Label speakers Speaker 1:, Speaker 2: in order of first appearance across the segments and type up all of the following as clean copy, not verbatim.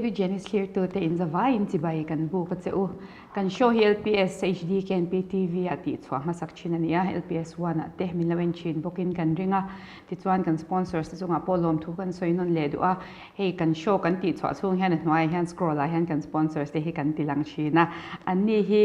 Speaker 1: David Janice thlirtute in zavaiin chibai kan buk a che u. Kan show hi LPS HD KNP TV ah tihchhuah hmasak thin a ni a, LPS one ah te min lo en thin bawkin kan ring a. Tichuan kan sponsors te chungah pawh lawmthu kan sawi nawn leh duh a, hei kan show kan tihchhuah chhung hian a hnuaiah hian scroll ah hian kan sponsors te hi kan ti lang thin a, anni hi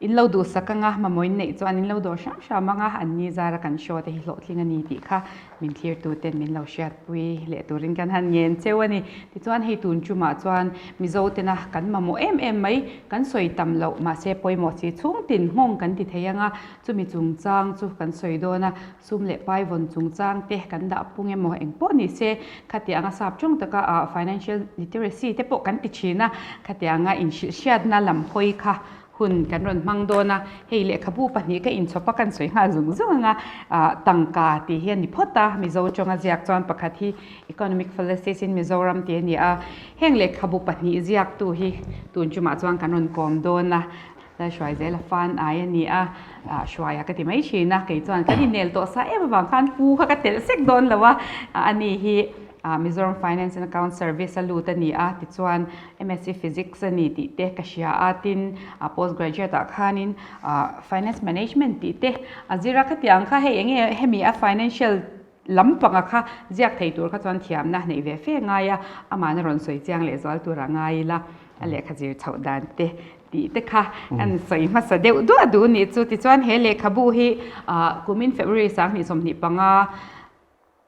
Speaker 1: In lo duhsak anga mamawh in neih chuan in lo dawr hram hram anga an ni zara kan show te hi hlawhtling a ni tih kha min thlirtu ten min lo hriatpui leh turin kan han ngen cheu a ni. Tichuan hei tun tumah chuan Mizo tena kan mamawh em em mai kan sawi tam loh mahse pawimawh si chhung tin nghawng kan ti thei anga chumi chungchang chu kan sawi dawn a, sum leh pai vawn chungchang te kan dah pung emaw eng pawh ni se khatianga sap tawng taka ah financial literacy te pawh kan ti thin a, khatianga inhrilhhriatna lam hawi kha Hun kan rawn hmang dawn a, hei lehkhabu pahnih ka inchhawp a kan sawi nghal zung zung ang a, tangka tih hi a ni phawt a, Mizo tawnga ziak chuan pakhat hi Economic Fallacies in Mizoram tih a ni a, heng lehkhabu pahnih ziaktu hi tun tumah chuan kan rawn kawm dawn a, Lalhruaizela fan ai a ni a, Hruaia ka ti mai thin a, kei chuan kan inel tawh sa em avang khan pu kha ka telh sek dawn lo a, ani hi Mizoram Finance and Account Service a lut a ni a, tichuan MSc Physics a ni tih te ka hria a, tin post graduate ah khanin Finance Management tih te a zir a, khatiang kha hei enge hemi a financial lampanga kha ziak thei tur kha chuan thiamna neih ve fe ngai a, amahna rawn sawi chiang leh zual tur a ngai ila a lehkha zir chhoh dan te tih te kha kan sawi hmasa deuh duah duh nih chu. Tichuan he lehkhabu hi kumin February 2025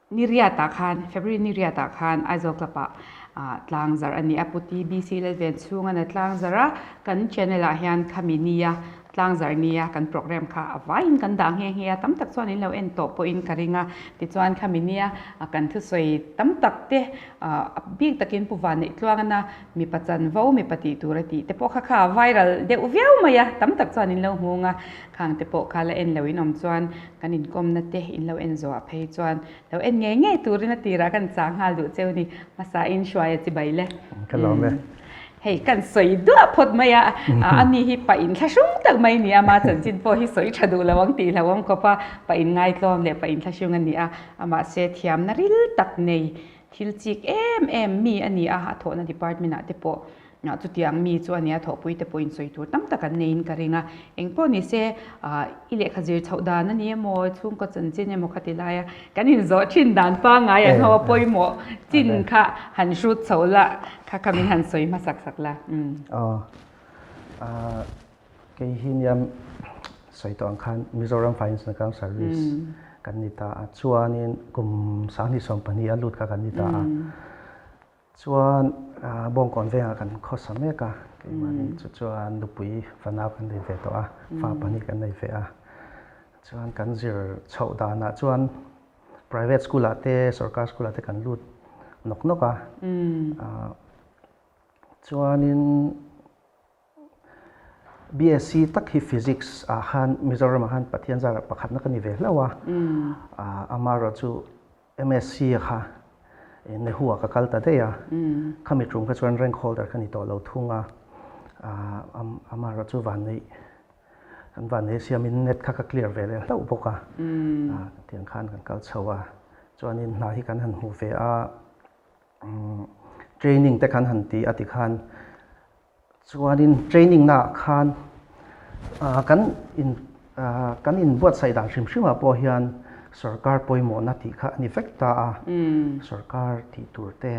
Speaker 1: Ni riatah khan, February ni riatah khan Aizawl Club ah tlang zarh a ni a, Pu TBC Lalven chhunga na tlang zarh a, kan channel ah hian khami nia tlang zarh nia kan program kha a vaiin kan dah nghe nghe a, tam tak chuan in lo en tawh pawhin ka ring a, tichuan khami nia kan thusawi tam tak te a bik takin Pu Vaneihtluangana mipa chanvo mipa tih tur a tih te pawh kha kha a viral deuh viau mai a, tam tak chuan in lo hmung a, khang te pawh kha la en lo in awm chuan Kan inkawmna te in lo en zawh phei chuan lo en ngei ngei turin a tirah kan chah nghal duh cheu ni. Hmasa in hruai a chibai le.
Speaker 2: Ka lawm e.
Speaker 1: Hei kan sawi duah phawt mai a, ani hi pa in thlahrung tak mai ni a, ama chanchin pawh hi sawi tha duh lo ang tih hlauhawm khawp a, pa in ngaitlawm leh pa in thlahrung a ni a, amah se thiamna ril tak nei thil chik em em mi a ni a, a thawhna department ah te pawh Chutiang mi chu a nia thawhpui te pawhin sawi tur tam tak an neiin ka ring a, eng pawh ni se i lehkha zir chhoh dan a ni emaw chhungkaw chanchin emaw kha ti lai a kan inzawh thin dan pangngai an ho a pawimawh chin kha han hrut chho la kha kha min han sawi hmasak sak la.
Speaker 2: Aw kei hi nia sawi tawh ang khan Mizoram Finance and Account Service kan ni ta a chuanin kum 2022 a lut kha kan ni ta a. Chuan Bawngkawn vengah kan khawsa mek a, keimahni chu chuan nupui fanau kan nei ve tawh a, fa pahnih kan nei ve a. Chuan kan zir chhoh danah chuan private school ah te sorkar school ah te kan lut nawk nawk a. Chuanin BSc tak hi physics ah khan Mizoram ah khan Pathian zarah pakhatna ka ni ve hlauh a, amaherawhchu MSc kha Nehu ah ka kal ta daih a, khami tum kha chuan rank holder ka ni tawh lo thung a, amaherawhchu vanneih kan vanneih siamin net kha ka clear ve leh hlauh bawk a, tiang khan kan kal chho a, chuanin hna hi kan han hmu ve a, training te kan han ti a tikhan Chuanin training naah khan kan in kan inbuatsaih dan hrim hrimah pawh hian sorkar pawimawhna tih kha a ni vek ta a, sorkar tih tur te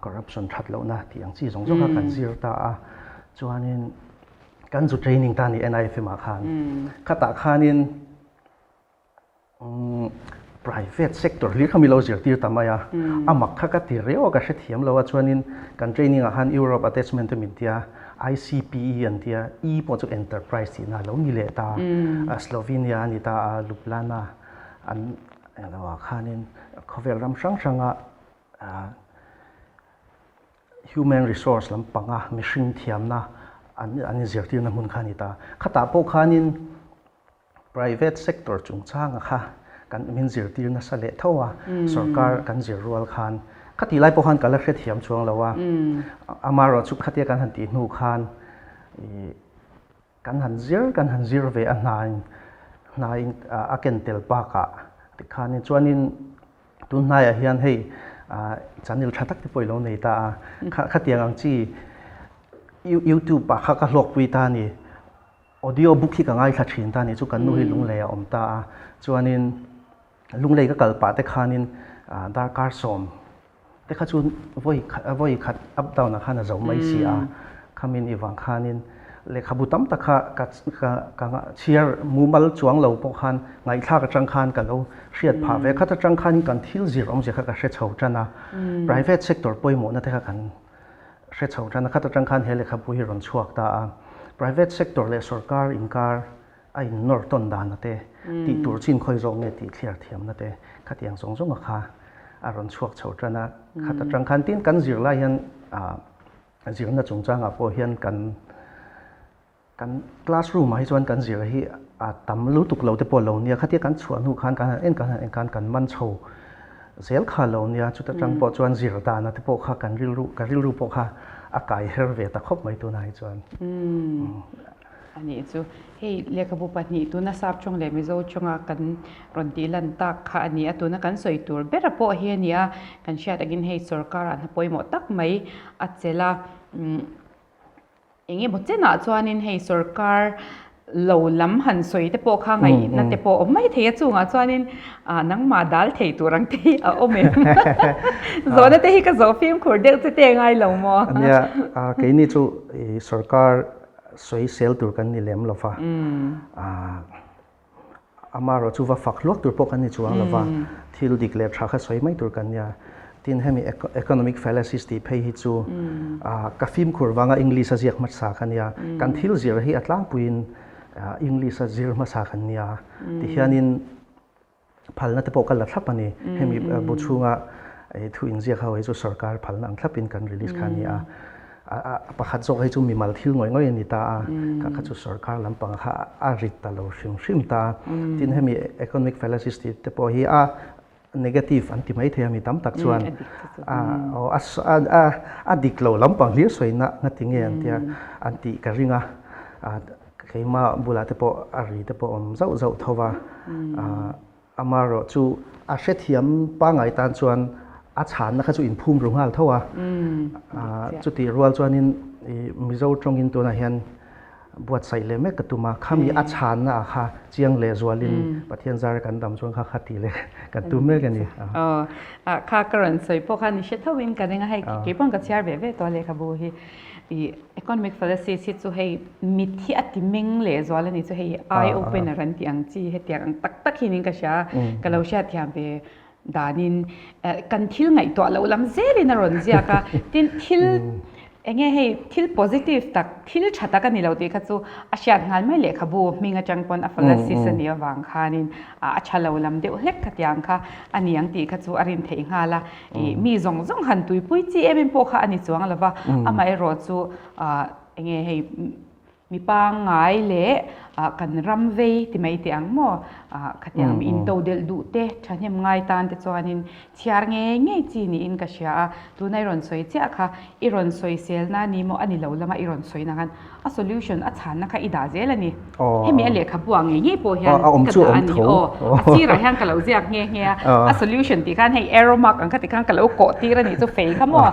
Speaker 2: corruption that lohna tih ang chi zawng zawng kha kan zir ta a, chuanin kan zu training ta a ni NIFM ah khan, khatah khanin Private sector hlir kha mi lo zirtir ta mai a, a mak kha ka ti reuh a ka hrethiam lo a, chuanin kan training ah khan Europe attachment te min tia, ICPE an tia, E pawh chu enterprise tihna a lo ni leh ta, Slovenia a ni ta a, Ljubljana an englo ah khanin khawvel ram hrang hranga human resource lampanga mihring thiamna an inzirtirna hmun kha a ni ta, khatah pawh khanin Private sector chungchanga kha kan min zirtir nasa leh tho a, sorkar kan zir rual khan khati lai pawh khan ka la hrethiam chuang lo a, amaherawh chu khatia kan han tih hnu khan kan han zir kan han zir ve a hna hna in a ken tel bakah tikhanin chuanin tun hnaiah hian hei. Channel tha tak te pawh i lo nei ta a. Khatiang ang chi YouTube ah kha ka hlawkpui ta a ni. Audio book hi ka ngaithla thin ta a ni chu kan nu hi lunglei a awm ta a. Chuanin lunglei ka kal pah te khanin darkar sawm te kha chu vawi vawi khat up down ah khan a zo mai si a. Khamin i vang khanin lehkhabu tam tak kha ka ka chhiar mumal chuang lo pawh khan ngaihthlak atang khan ka lo hriat phah ve. Khat atang khanin kan thil zir awmzia kha ka hre chho tan a. Private sector pawimawhna te kha kan hre chho tan a. Khat atang khan he lehkhabu hi rawn chhuak ta a. Private sector leh sorkar inkar a innawr tawn dana te, tih tur chin khawi zawk nge tih thliar thiamna te khatiang zawng zawnga kha a rawn chhuak chho tan a. Khat atang khan tin kan zir lai hian zirna chungchangah pawh hian kan kan classroom ah hi chuan kan zir hi a tam lutuk lo te pawh lo nia. Khatia kan chhuah hnu khan kan han en kan han en khan kan man chho zel kha lo nia. Chuta tang pawh chuan zir dana te pawh kha kan rilru ka rilru pawh kha a kai her ve ta khawp mai tunah hi chuan.
Speaker 1: A nih chu. Hei lehkhabu pahnih tuna sap tawng leh Mizo tawnga kan rawn tih lan tak kha a ni a, tuna kan sawi tur bera pawh hi a ni a, kan hriat angin hei sorkarah hna pawimawh tak mai a chelh a, eng emaw chenah chuanin hei sorkar lo lam han sawi te pawh kha ngaihna te pawh a awm mai thei a, chungah chuanin nangmah dal thei tur ang te hi a awm em? Zawhna te hi ka zawh fimkhur deuh che te ngai lo maw?
Speaker 2: Nia, keini chu sorkar sawi sel tur kan ni lem lo va, amaherawh chu va fak hluak tur pawh kan ni chuang lo va, thil dik leh tha kha sawi mai tur kan nia. Tin hemi economic fallacies tih phei hi chu ka fimkhur vanga English a ziak hmasa ka nia, kan thil zir hi a tlangpuiin English a zir hmasa kan nia tihianin Phalna te pawh ka la thlap a ni. Hemi bu chhunga thu inziak ho hi chu sorkar phalna ang thlapin kan release kha a ni a. A pakhat zawk hi chu mimal thil ngawih ngawih a ni ta a. Kha kha chu sorkar lampang kha a rit ta lo hrim hrim ta a. Tin hemi economic fallacies tih te pawh hi a negative an ti maithei a mi tam tak chuan a dik lo lampang hlir sawina ngati nge an tia an tih ka ring a. Keimah bulah te pawh a ri te pawh awm zauh zauh tho va, amaherawh chu a hrethiam pangngai tan chuan a chhanna kha chu inphum ru nghal tho a, chutih rual chuanin Mizo tawngin tunah hian buatsaih leh mek ka tum a, khami a chhanna ah kha chiang leh zualin Pathian zara kan dam chuan kha kha tih leh kan tum mek a ni.
Speaker 1: Kha ka rawn sawi pawh khan i hre tho in ka ring a, hei keipawh ka chhiar ve ve tawh a lehkhabu hi. I economic fallacies hi chu hei mit hi a ti meng leh zual a ni chu hei eye opener an tih ang chi hetiang ang tak tak hian in ka hria ka lo hriatthiam ve danin kan thil ngaihtuah loh lam zelin a rawn ziak a tin thil enge hei thil positive tak thil tha tak a ni lo tih kha chu a hriat nghal mai lehkhabu hming atang pawn a fallacies a nih avang khanin a tha lo lam deuh hlek khatiang kha a ni ang tih kha chu a rin theih nghal a. Ih mi zawng zawng han tuipui chi em em pawh kha a ni chuang lo va, amaherawh chu eng nge hei mi pangngai leh kan ram vei ti mai teh ang maw khatiang mi into delh duh te thahnem ngai tan te chuanin chhiar ngei ngei chi niin ka hria a, tuna i rawn sawi chiah kha i rawn sawi selna a ni maw a ni lo lama i rawn sawi na khan A solution a chhanna kha i dah zel a ni. Hemi a lehkhabu ah ngei ngei pawh hian ka dah a ni. Aw, a sirah hian ka lo ziak nghe nghe a. A solution tih khan hei arrow mark ang kha ti khan ka lo kawh tir a nih chu fei kha maw.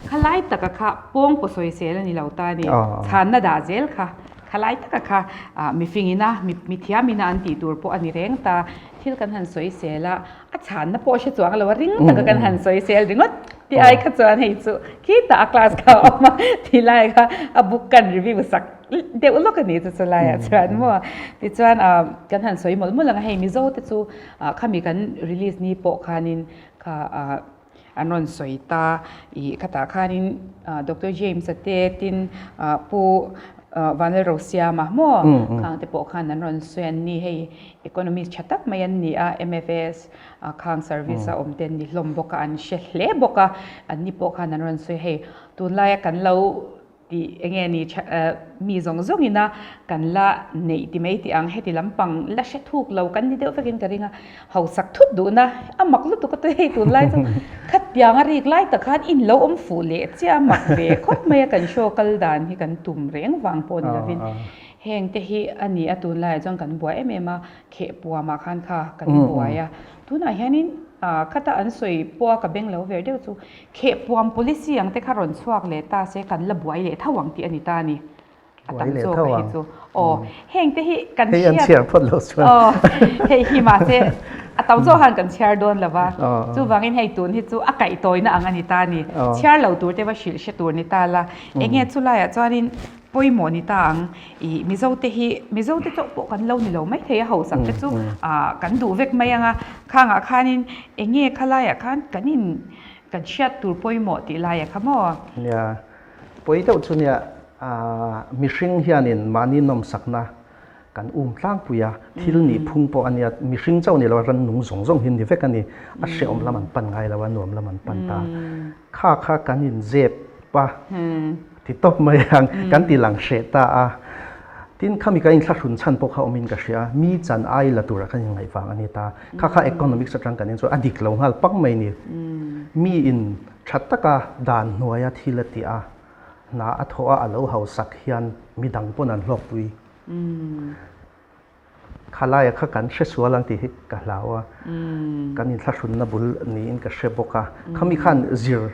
Speaker 1: Khalai taka kha pawng paw sawi sel a ni lo ta a ni. Chhanna dah zel kha khalai taka kha mifing ina mi thiam ina an tih tur pawh a ni reng ta. Thil kan han sawi sel a, a chhanna pawh hre chuang lo a ring taka kan han sawi sel ringawt ti ai kha chuan hei chu khitah a class kha a awm a ti lai kha a book kan review sak deuh lawk a ni chu chulai ah chuan maw tichuan ah kan han sawi mawlh mawlh ang a hei Mizo te chu ah khami kan release ni pawh khanin kha ah an rawn sawi ta ih khatah khanin ah Doctor James a te tin ah Pu Vanlalrosiama maw khang te pawh khan an rawn sawi an ni hei Economist tha tak mai an ni a, MFS khang service a awm te an ni hlawm bawk a, an hre hle bawk a, an ni pawh khan an rawn sawi hei tunlaia kan lo tih eng nge ni mi zawng zawng ina kan la neih ti mai tih ang heti lampang la hre thuk lo kan ni deuh vekin ka ring a, hausak thut duhna a mak lutuk a tui hei tunlai chu khatiang a rik lai tak khan in lo awm fuh leh chiah a mak ve khawp mai a kan show kal dan hi kan tum reng vang pawh ni lovin. Heng te hi a ni a tunlaiah chuan kan buai em em a, khehpuamah khan kha kan buai a, tunah hianin Khata an sawi pawha ka beng lo ver deuh chu khehpuam policy ang te kha rawn chhuak leh ta se kan la buai leh tho ang tih a ni ta a ni. A tam zawk a hi chu. Aw heng te hi kan
Speaker 2: hei an chhiar phawt lo chuan.
Speaker 1: Aw hei hi mahse a tam zawk han kan chhiar dawn lo va. Chuvangin hei tun hi chu a kaihtawina ang a ni ta a ni. Chhiar lo tur te va hrilh hre tur ni ta la. Enge chulaiah chuanin pawimawh ni ta ang. I Mizo te hi Mizo te chauh pawh kan lo ni lo mai thei a, hausak te chu kan duh vek mai ang a, khangah khanin eng nge khalaiah khan kan in kan hriat tur pawimawh tih laiah kha maw?
Speaker 2: Nia, pawi deuh chu nia, mihring hianin mahni nawmsakna kan um tlangpui a, thil nih phung pawh a nia, mihring chauh ni lo a rannung zawng zawng hi ni vek a ni, a hrehawm lam an pan ngai lo a, nuam lam an pan ta. Kha kha kan inzep a. Ti tawp mai ang, kan ti lang hreh ta a. Tin, khami kan inthlahrun chhan pawh kha awmin ka hria a, mi chan ai la tura kan inngaih vang a ni ta. Kha kha economics atang kan en chuan a dik lo nghal pak mai ni. Mi in tha taka dan hnuaia thil a tih a, hna a thawh a, a lo hausak hian midang pawn an hlawkpui. Khalaia kha kan hre sual ang tih hi ka hlau a, kan inthlahrunna bul niin ka hre bawk a. Khami khan zir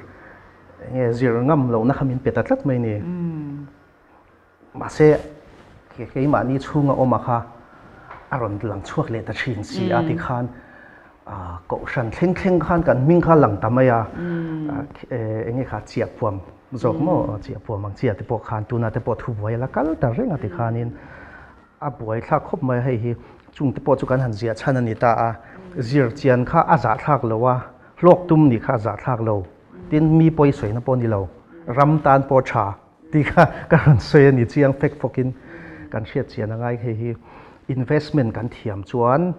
Speaker 2: enge zir ngam lohna kha min pe ta tlat mai ni. Mahse keimahni chhunga awma kha a rawn lang chhuak leh ta thin si a tikhan kohhran thleng thleng khan kan hming kha lang ta mai a, enge kha chiahpuam zawk maw chiahpuam ang chi ah te pawh khan tunah te pawh thubuai a la kal ta reng a tikhanin A buai thlak khawp mai a, hei hi chung te pawh chu kan han ziah chhan a ni ta a, zir chian kha a zah thlak lo a, hlawk tum nih kha a zah thlak lo, tin mi pawi sawina pawh ni lo, ram tan pawh tha tih kha ka rawn sawi a ni chiang fek fawkin kan hriat chian a ngai hei hi investment kan thiam chuan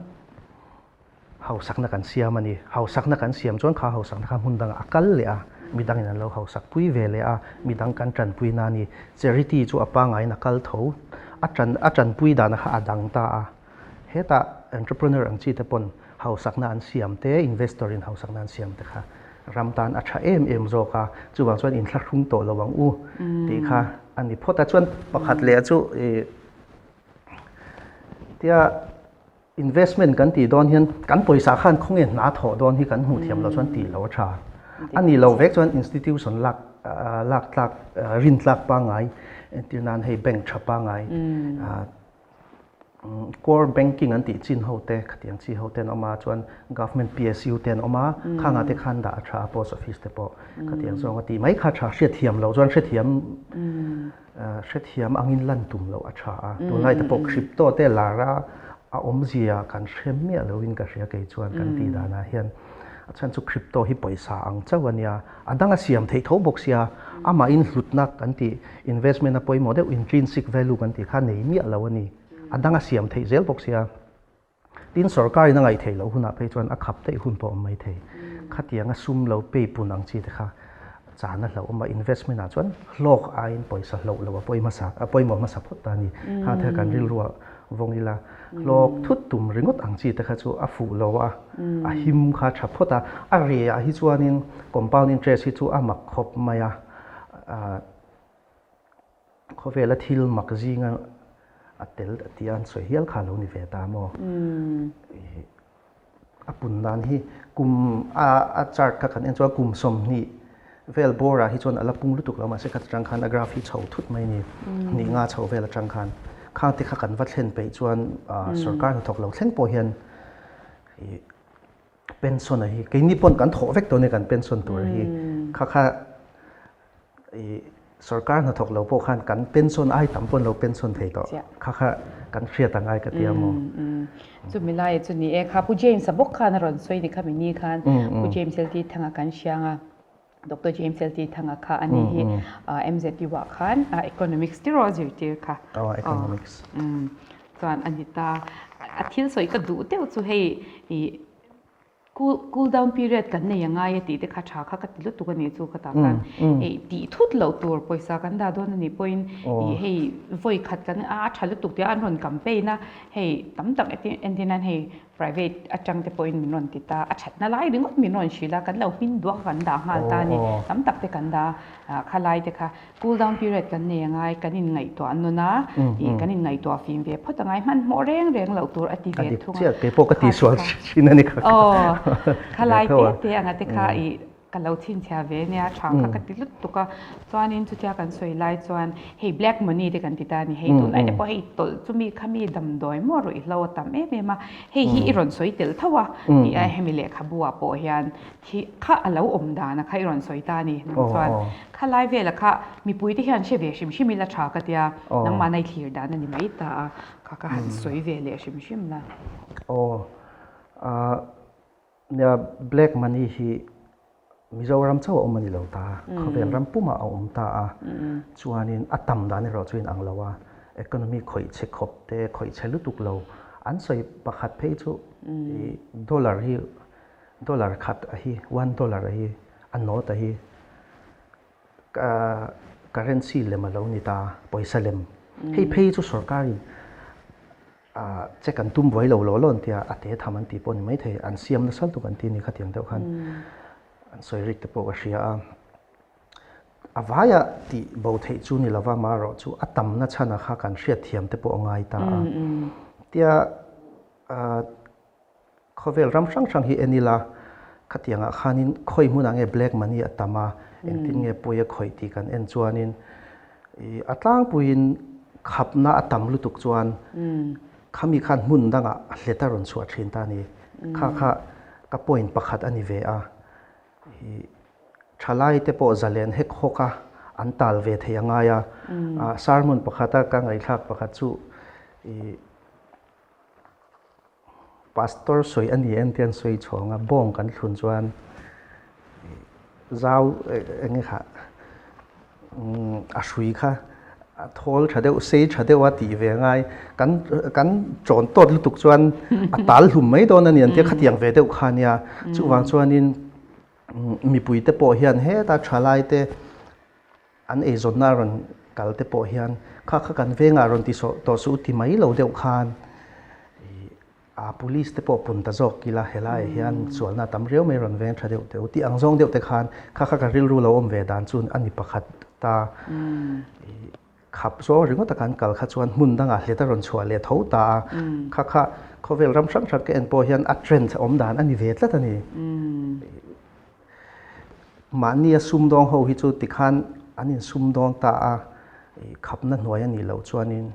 Speaker 2: Hausakna kan siam a ni. Hausakna kan siam chuan kha hausakna kha hmun dangah a kal leh a, midangin an lo hausak pui ve leh a, midang kan tanpui na a ni. Charity chu a pangaiin a kal tho. A tan a tanpui dana kha a dang ta a. Hetah entrepreneur ang chi te pawn hausakna an siam te, investor in hausakna an siam te kha ram tan a tha em em zawk a, chuvang chuan inthlahrung tawh lo ang u tih kha a ni phawt a. Chuan pakhat leh chu ih tia Investment kan tih dawn hian kan pawisa khan khawnge hna thawh dawn hi kan hmuh thiam loh chuan tih loh a tha. A nih loh vek chuan institution lak lak tlak rin tlak pangngai entir nan hei bank tha pangngai core banking an tih chin ho te khatiang chi ho te an awm a chuan government PSU te an awm a khangah te khan dah a tha a post office te pawh khatiang zawng a tih mai kha tha hriatthiam loh chuan hrethiam Hrethiam angin lan tum loh a tha a, tunlai te pawh crypto te lar a a awmzia kan hre miah loin ka hria kei chuan kan tih danah hian a chhan chu crypto hi pawisa ang chauh a nia, a dang a siam theih tho bawk sia, amahin hlutna kan tih investment a pawimawh deuh intrinsic value kan tih kha nei miah lo a ni, a dang a siam theih zel bawk sia. Tin, sorkarin a ngaih theih loh hunah phei chuan a khap daih hun pawh a awm mai thei. Khatianga sum lo pay pun ang chi te kha chan a hlauh awm a, investment ah chuan hlawk aiin pawisa hlauh loh a pawi hmasa a pawimawh hmasa phawt ta a ni. Kha te kha kan rilruah vawng ila, hlawk thut tum ringawt ang chi te kha chu a fuh lo a, a him kha tha phawt a. A reh ah hi chuanin compound interest hi chu a mak khawp mai a, Khawvela thil mak zinga a tel tia an sawi hial kha lo ni ve ta maw? A pun dan hi kum a chart kha kan en chuan kum 20 vel bawrah hi chuan a la pung lutuk lo mahse kha atang khan a graph hi chho thut mai ni hnih nga chho vel atang khan khang te kha kan va thlen peih chuan sorkar hnathawk lo thleng pawh hian pension a hi keini pawn kan thawh vek tawh a ni kan pension tur hi kha kha i sorkar hnathawk lo pawh khan kan pension ai tam pawn lo pension thei tawh kha kha kan hriat angai ka tia maw.
Speaker 1: Chumi lai chu ni e kha Pu James a bawk khan a rawn sawi ni kha mi ni khan Pu James LT Thanga kan hriang a Doctor James LT Thanga kha ani hi MZU ah khan economics tiraw zirtir kha.
Speaker 2: Oh economics.
Speaker 1: Chuan a ni ta a thil sawi ka duh deuh chu hei i Cool cool down period kan nei a ngai a tih te kha tha kha ka ti lutuk a nih chu ka tah khan hei tih thut loh tur pawisa kan dah dawn a nih pawhin ih hei vawi khat kan a tha lutuk tih a an rawn campaign a hei tam tak entir nan hei. Private atang te pawhin min rawn ti ta, a thatna lai ringawt min rawn hrilh a, kan lo hmin duak a kan dah nghal ta a ni. Tam tak te kan dah a, kha lai te kha cool down period kan nei angai, kan inngaihtuah nawn a, ih kan inngaihtuah fim ve phawt angai, hmanhmawh reng reng loh tur a ti ve thung a.
Speaker 2: A dik chiah, keipawh ka tihsual thin a ni kha.
Speaker 1: Aw, kha lai te te anga te kha ih Ka lo chhinchhiah ve nia, tha kha ka ti lut tuk a. Chuanin chutia kan sawi lai chuan hei black money te kan ti ta a ni. Hei tunlai te pawh hei tawlh chumi khami damdawi maw ruihhlo a tam em em a. Hei hi i rawn sawi tel tho a tih a hemi lehkhabu ah pawh hian thi kha a lo awm dan a kha i rawn sawi ta a ni. Nang chuan kha lai vela kha mipui te hian hre ve hrim hrim ila tha ka tia nangmahna i thlir dan a ni mai ta a. Kha ka han sawi ve leh hrim hrim la.
Speaker 2: Aw Nia, black money hi Mizoram chauh a awm a ni lo ta, khawvel ram pumah a awm ta a, chuanin a tam dan erawh chu inang lo a, economy khawih chhe khawp te, khawih chhe lutuk lo, an sawi pakhat phei chu dollar hi, dollar khat a hi, one dollar a hi, a note a hi, currency lem a lo ni ta, pawisa lem, hei phei chu sorkarin Che kan tum buai lo law law an tia, a te tham an tih pawh a ni maithei, an siam nasa lutuk an ti a ni khatiang deuh khan an sawi rik te pawh ka hria a. A vaia tih bo theih chu ni lova amaherawh chu a tamna chhana kha kan hriatthiam te pawh a ngai ta a. Tia Khawvel ram hrang hrang hi en ila, khatiangah khanin khawi hmunah nge black money a tam a, engtin nge pawi a khawih tih kan en chuanin ih a tlangpuiin khapna a tam lutuk chuan khami khan hmun dangah a hlet a rawn chhuah thin ta a ni. Kha kha ka point pakhat a ni ve a, ih thalai te pawh zalen hek hawk a an tal ve thei a ngai a, sermon pakhata ka ngaihthlak pakhat chu ih Pastor sawi a ni em te an sawi chhawng a, bawng kan thlun chuan zau eng nge kha a hrui kha a thawl tha deuh sei tha deuh a tih ve ngai kan kan chawn tawt lutuk chuan a tal hlum mai dawn a ni an tia khatiang ve deuh kha nia chuvang chuanin mipui te pawh hian heta thalai te An eizawnna rawn kal te pawh hian kha kha kan vengah rawn ti tawh suh u ti mai lo deuh khan a police te pawh pun ta zawk ila helaiah hian sualna a tam riau mai rawn veng tha deuh teh u tih ang zawng deuh te khan kha kha ka rilru lo awm ve dan chu a ni pakhat ta khap zawng ringawt a kan kal kha chuan hmun dangah hlet a rawn chhuah leh tho ta a kha kha khawvel ram hrang hrang ka en pawh hian a trend awm dan a ni ve tlat a ni. Mahnia sumdawng ho hi chu tikhan an insumdawng ta a, khapna hnuai a nih loh chuanin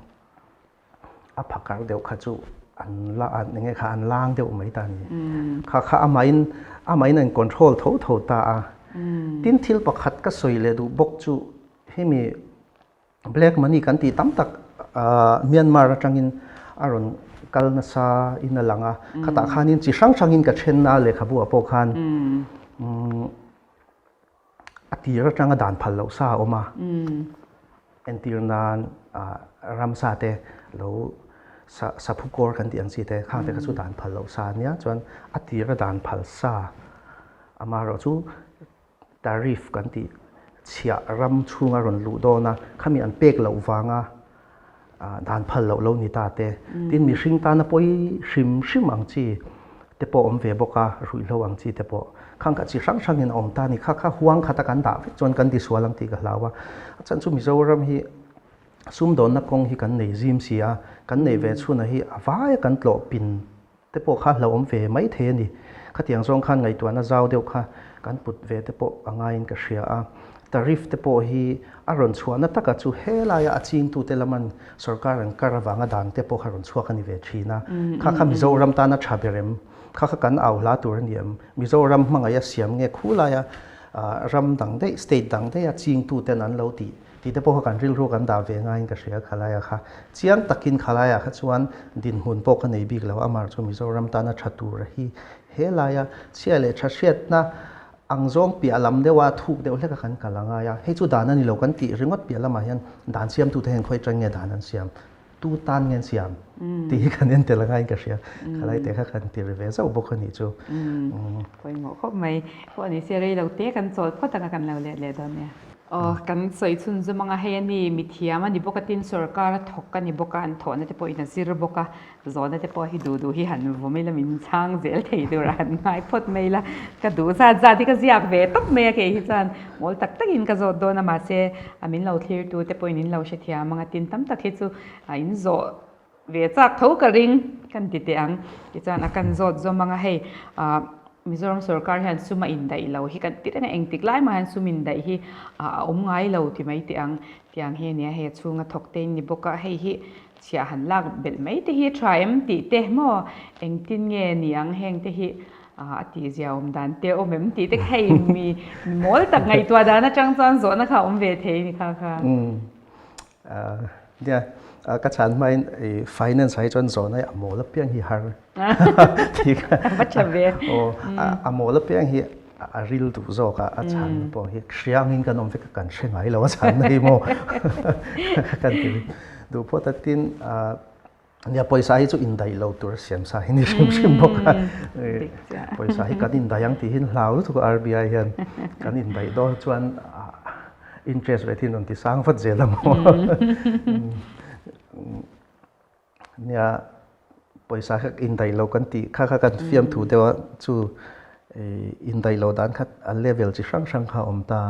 Speaker 2: a phakar deuh kha chu an la an enge kha an lang deuh mai ta a ni. Kha kha amahin amahin a in control tho tho ta a. Tin thil pakhat ka sawi leh duh bawk chu hemi Black money kan tih tam tak Myanmar atangin a rawn kal nasa in a lang a, khatah khanin chi hrang hrangin ka then a lehkhabu ah pawh khan a tir atanga dan phal loh sa a awm a, entir nan ramsa te lo saphu kawr kan tih ang chi te khang te kha chu dan phal loh sa a nia chuan a tira dan phal sa amaherawhchu Tariff kan tih chhiah ram chhunga rawn luh dawn a, khami an pek loh vanga dan phal loh lo ni ta te. Tin, mihring tana pawi hrim hrim ang chi te pawh awm ve bawk a, ruihhlo ang chi te pawh. Khang kha chi hrang hrangin a awm ta a ni. Kha kha huang khata kan dah vek chuan kan tisual ang tih ka hlau a. A chhan chu Mizoram hi sumdawnna kawng hi kan nei zim si a, kan nei ve chhunah hi a vaia kan tlawh pin te pawh kha hlauhawm ve mai thei a ni. Khatiang zawng khan ngaihtuahna zau deuh kha kan put ve te pawh a ngaiin ka hria a. Tariff te pawh hi a rawn chhuahna taka chu helaia a chingtute laman sorkar an kar avanga dan te pawh kha rawn chhuak a ni ve thin a. Kha kha Mizoram tana tha ber em? Kha kha kan au hla tur a ni em? Mizoram hmangaih a siam nge khulaia ram dang daih, state dang daiha chingtuten an lo tih Tih te pawh kha kan rilru kan dah ve ngaiin ka hria khalaiah kha. Chiang takin khalaiah kha chuan dinhmun pawh ka nei bik lo, amah chu Mizoram tana tha tur hi he laia chhia leh tha hriatna ang zawng piah lam deuha thuk deuh hleka kan kal a ngai a. Hei chu dan a ni lo kan tih ringawt piah lamah hian dan siamtute hian khawi atang nge dan an siam, tu tan nge an siam tih hi kan en tel a ngaiin ka hria. Khalai te kha kan ti ri ve zauh bawk a nih chu.
Speaker 1: Pawimawh khawp mai. Pawh ni se rei lo te kan chawl phawt anga kan lo let leh dawn nia. Aw, kan sawi chhun zum anga hei a ni, mithiam a ni bawk a, tin sorkar a thawk a ni bawk a, an thawhna te pawhin a zir bawk a, zawhna te pawh hi duh duh hi han vawm ila min chhang zel thei tur a han ngai phawt mai ila, ka duh zat zat hi ka ziak ve tawp mai a kei hi chuan mawl tak takin ka zawt dawn a, mahse a min lo thlirtu te pawhin in lo hrethiam anga tin tam tak hi chu a in zawh ve chak tho ka ring kan ti teh ang tichuan a kan zawt zawm anga hei ah Mizoram sorkar hian sum a indaih lo hi kan ti reng a engtik lai mah hian sum indaih hi a awm ngai lo ti mai teh ang tiang hi ania hei a chhunga thawk te in ni bawk a hei hi chhiah han lak belh mai te hi a tha em tih te maw engtin nge ni ang heng te hi a tihzia awm dan te awm em tih te kha hei mi mawl tak ngaihtuah dan atang chuan zawhna kha a awm ve thei a ni kha kha.
Speaker 2: Nia, ka chhan hmain finance ah hi chuan zawhna hi a mawl apiang hi har tih kha.
Speaker 1: Va tha ve.
Speaker 2: Aw, a mawl apiang hi a ril duh zawk a, a chhanna pawh hi hria angin kan awm vek a, kan hre ngai lo a chhanna hi maw kan ti duh phawt a. Tin, nia pawisa hi chu indaih lo tur siam sa hi ni hrim hrim bawk a. Pawisa hi kan indaih ang tih hi hlau lutuk a RBI hian kan indaih dawn chuan interest rate hi rawn ti sang vat zel a maw. Nia pawisa kha indaih lo kan tih kha kha kan fiam thu deuh a chu indaih lo dan kha a level chi hrang hrang kha a awm ta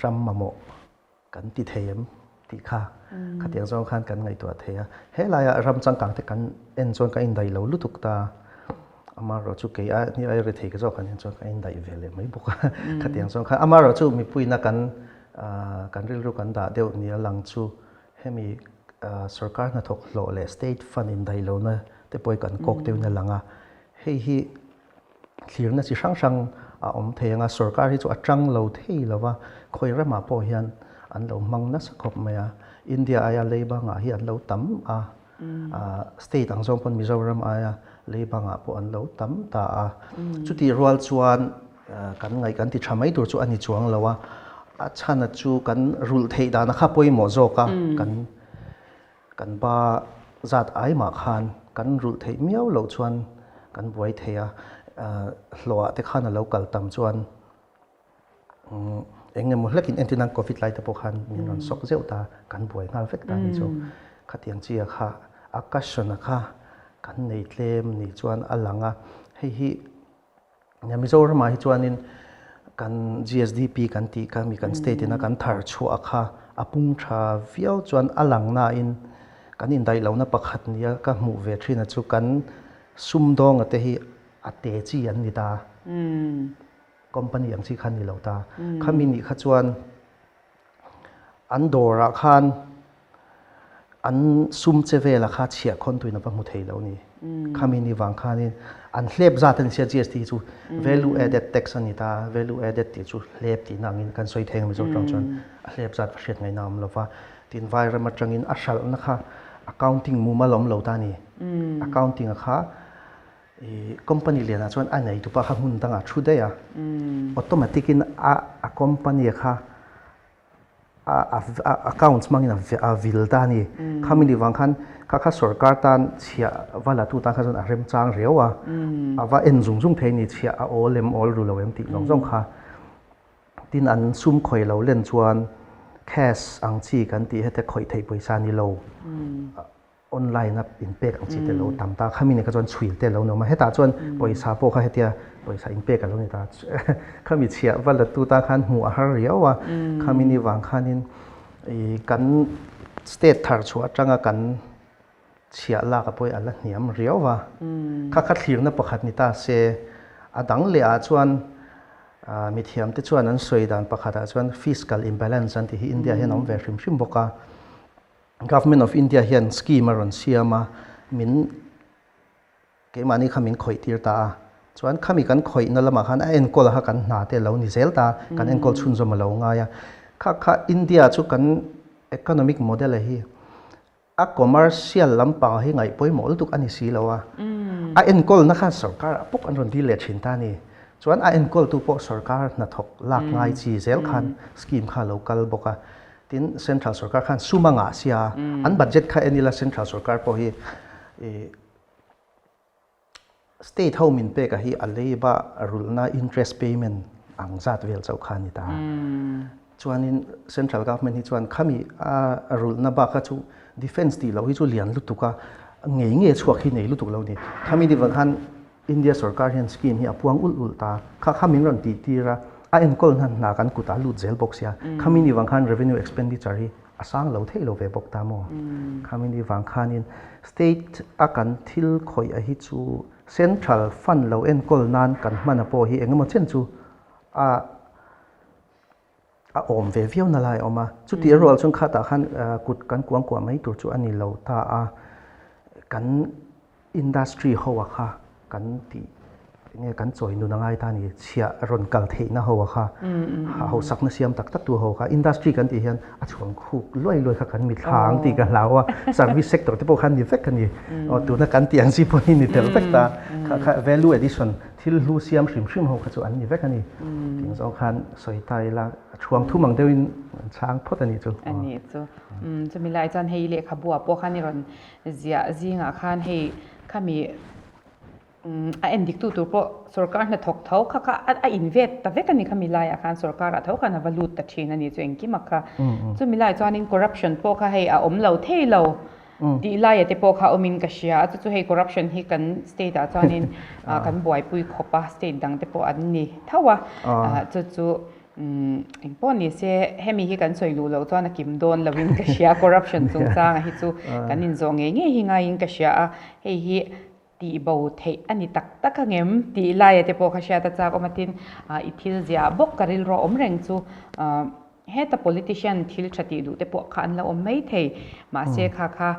Speaker 2: ram mamawh kan ti thei em tih kha khatiang zawng khan kan ngaihtuah thei a. He laiah ram changkang te kan en chuan ka indaih lo lutuk ta. Amaherawh chu kei a ni ai rethei ka zawk an en chuan ka indaih ve leh mai bawk a. Khatiang zawng khan amaherawh chu mipuina kan kan rilru kan dah deuh nia lang chu hemi sorkar hnathawk hlawh leh state fund indaih lohna te pawh hi kan kawk deuhin a lang a. Hei hi Thlirna chi hrang hrang a awm thei ang a, sorkar hi chu a tang lo thei lo va, khawi ramah pawh hian an lo hmang nasa khawp mai a, India aia leiba ngah hi an lo tam a, state ang zawng pawn Mizoram aia leiba ngah pawh an lo tam ta a, chutih rual chuan kan ngaih kan ti tha mai tur chu a ni chuang lo a, a chhana chu kan rulh theih dana kha pawimawh zawk a, kan Kan ba zat ai mah khan kan rulh theih miau loh chuan kan buai thei a, hlawhah te khan a lo kal tam chuan eng emaw hlekin entir nan covid lai te pawh khan min rawn sawk zeuh ta, kan buai nghal vek ta ni chu. Khatiang chi a kha a cushion a kha kan nei tlem ni chuan a lang a, hei hi Mizoramah hi chuanin kan GSDP kan tih kha mi kan state ina kan thar chhuah kha a pung tha viau chuan a lang nain kan indaih lohna pakhat nia ka hmuh ve thin a chu kan sumdawnga te hi a te chi an ni ta. Company ang chi kha an ni lo ta. Khami nih kha chuan An dawrah khan an sum che vela kha chhiah khawn tuin a va hmu thei lo ni. Khami ni vang khanin an hlep zat a ni sia GST chu value added tax a ni ta, value added tih chu hlep tihna angin kan sawi thei ang Mizo tawng chuan a hlep zat va hriat ngaihna a awm lo va. Tin vairam atangin a hralhna kha accounting mumal a awm lo ta a ni. Accounting a kha I company lianah chuan a neitupa kha hmun dangah thu daih a, automatic in a a company kha a a accounts hmangin a vil ta a ni. Khami ni vang khan kha kha sorkar tan chhiah va la tu tan kha chuan a remchang riau a, a va en zung zung thei a ni, chhiah a awl em awl ru lo em tih zawng zawng kha. Tin an sum khawih lo len chuan cash ang chi kan tih hete khawih theih pawisa ni lo. Online a inpek ang chi te lo tam ta, khami ni kha chuan chhuil te lo ni awm a, hetah chuan pawisa pawh kha hetia pawisa inpek a lo ni ta, khami chhiah va la tu ta khan hmuh a har riau a, khami ni vang khanin ih kan state thar chhuah atanga kan chhiah lak a pawh hi a la hniam riau a, kha kha thlirna pakhat ni ta se, a dang leh ah chuan mithiam te chuan an sawi dan pakhat ah chuan fiscal imbalance an tih hi India hian a awm ve hrim hrim bawk a. Government of India hian scheme a rawn siam a, min keimahni kha min khawih tir ta a. Chuan khami kan khawihna lamah khan a enkawl kha kan hna te a lo ni zel ta, kan enkawl chhunzawm a lo ngai a. Kha kha India chu kan economic model a hi a commercial lampang hi ngaih pawimawh lutuk a ni si lo a. A enkawlna khan sorkar ah pawk an rawn dil leh thin ta a ni. Chuan a enkawltu pawh sorkar hnathawk lak ngai chi zel khan scheme kha a lo kal bawk a. Tin, Central sorkar khan sum a ngah sia, an budget kha en ila Central sorkar pawh hi state ho min pek a hi a leiba rulhna interest payment ang zat vel chauh kha a ni ta. Chuanin central government hi chuan khami a rulhna bak kha chu defence tih loh hi chu lian lutuk a, ngei ngei chhuak hi nei lutuk lo a ni. Khami ni vang khan India sorkar hian scheme hi a puang ulh ulh ta. Kha kha min rawn tih tir a, a enkawl hna hna kan kutah a lut zel bawk sia. Khami ni vang khan revenue expenditure hi a sang lo theih lo ve bawk ta maw? Khami ni vang khanin state a kan thil khawih a hi chu central fund lo enkawl nan kan hman a pawh hi engemaw chen chu a a awm ve viau na lai a awm a. Chutih erawh chuan khatah khan kut kan kuang kuah mai tur chu a ni lo ta a, kan Industry ho a kha kan tih enge kan chawi nun a ngai ta a ni, chhiah rawn kal theihna ho a kha, hausakna siam tak tak tu ho kha, industry kan tih hian a chhuang khuk luai luai kha kan mithla ang tih ka hlau a, service sector te pawh khan ni vek a ni, aw tuna kan tih ang chi pawh hi ni tel vek ta, kha kha value addition thil hlu siam hrim hrim ho kha chu an ni vek a ni, ting zawng khan sawi ta ila a chhuang thum ang deuhin an chhang phawt a nih chu.
Speaker 1: A nih chu, chumi lai chuan hei lehkhabu ah pawh khan i rawn Ziah zingah khan hei khami a en dik tu tur pawh sorkar hnathawk tho kha kha a in vet ta vek a ni khami laiah khan sorkarah tho khan a va lut ta thin a ni chu engkim a kha. Chumi laiah chuanin corruption pawh kha hei a awm lo thei lo tih laia te pawh kha awmin ka hria a chu chu hei corruption hi kan state ah chuanin kan buaipui khawp a state dang te pawh an ni tho a chu chu Eng pawh ni se, hemi hi kan sawi luh loh chuan a kim dawn lovin ka hria, corruption chungchanga hi chu kan inzawh ngei ngei hi ngaiin ka hria a, hei hi tih bo theih a ni tak tak angem tih laia te pawh ka hriat a chak awm a tin i thil ziah bawk ka rilru awm reng chu heta politician thil tha tih duh te pawh kha an lo awm mai thei mahse kha kha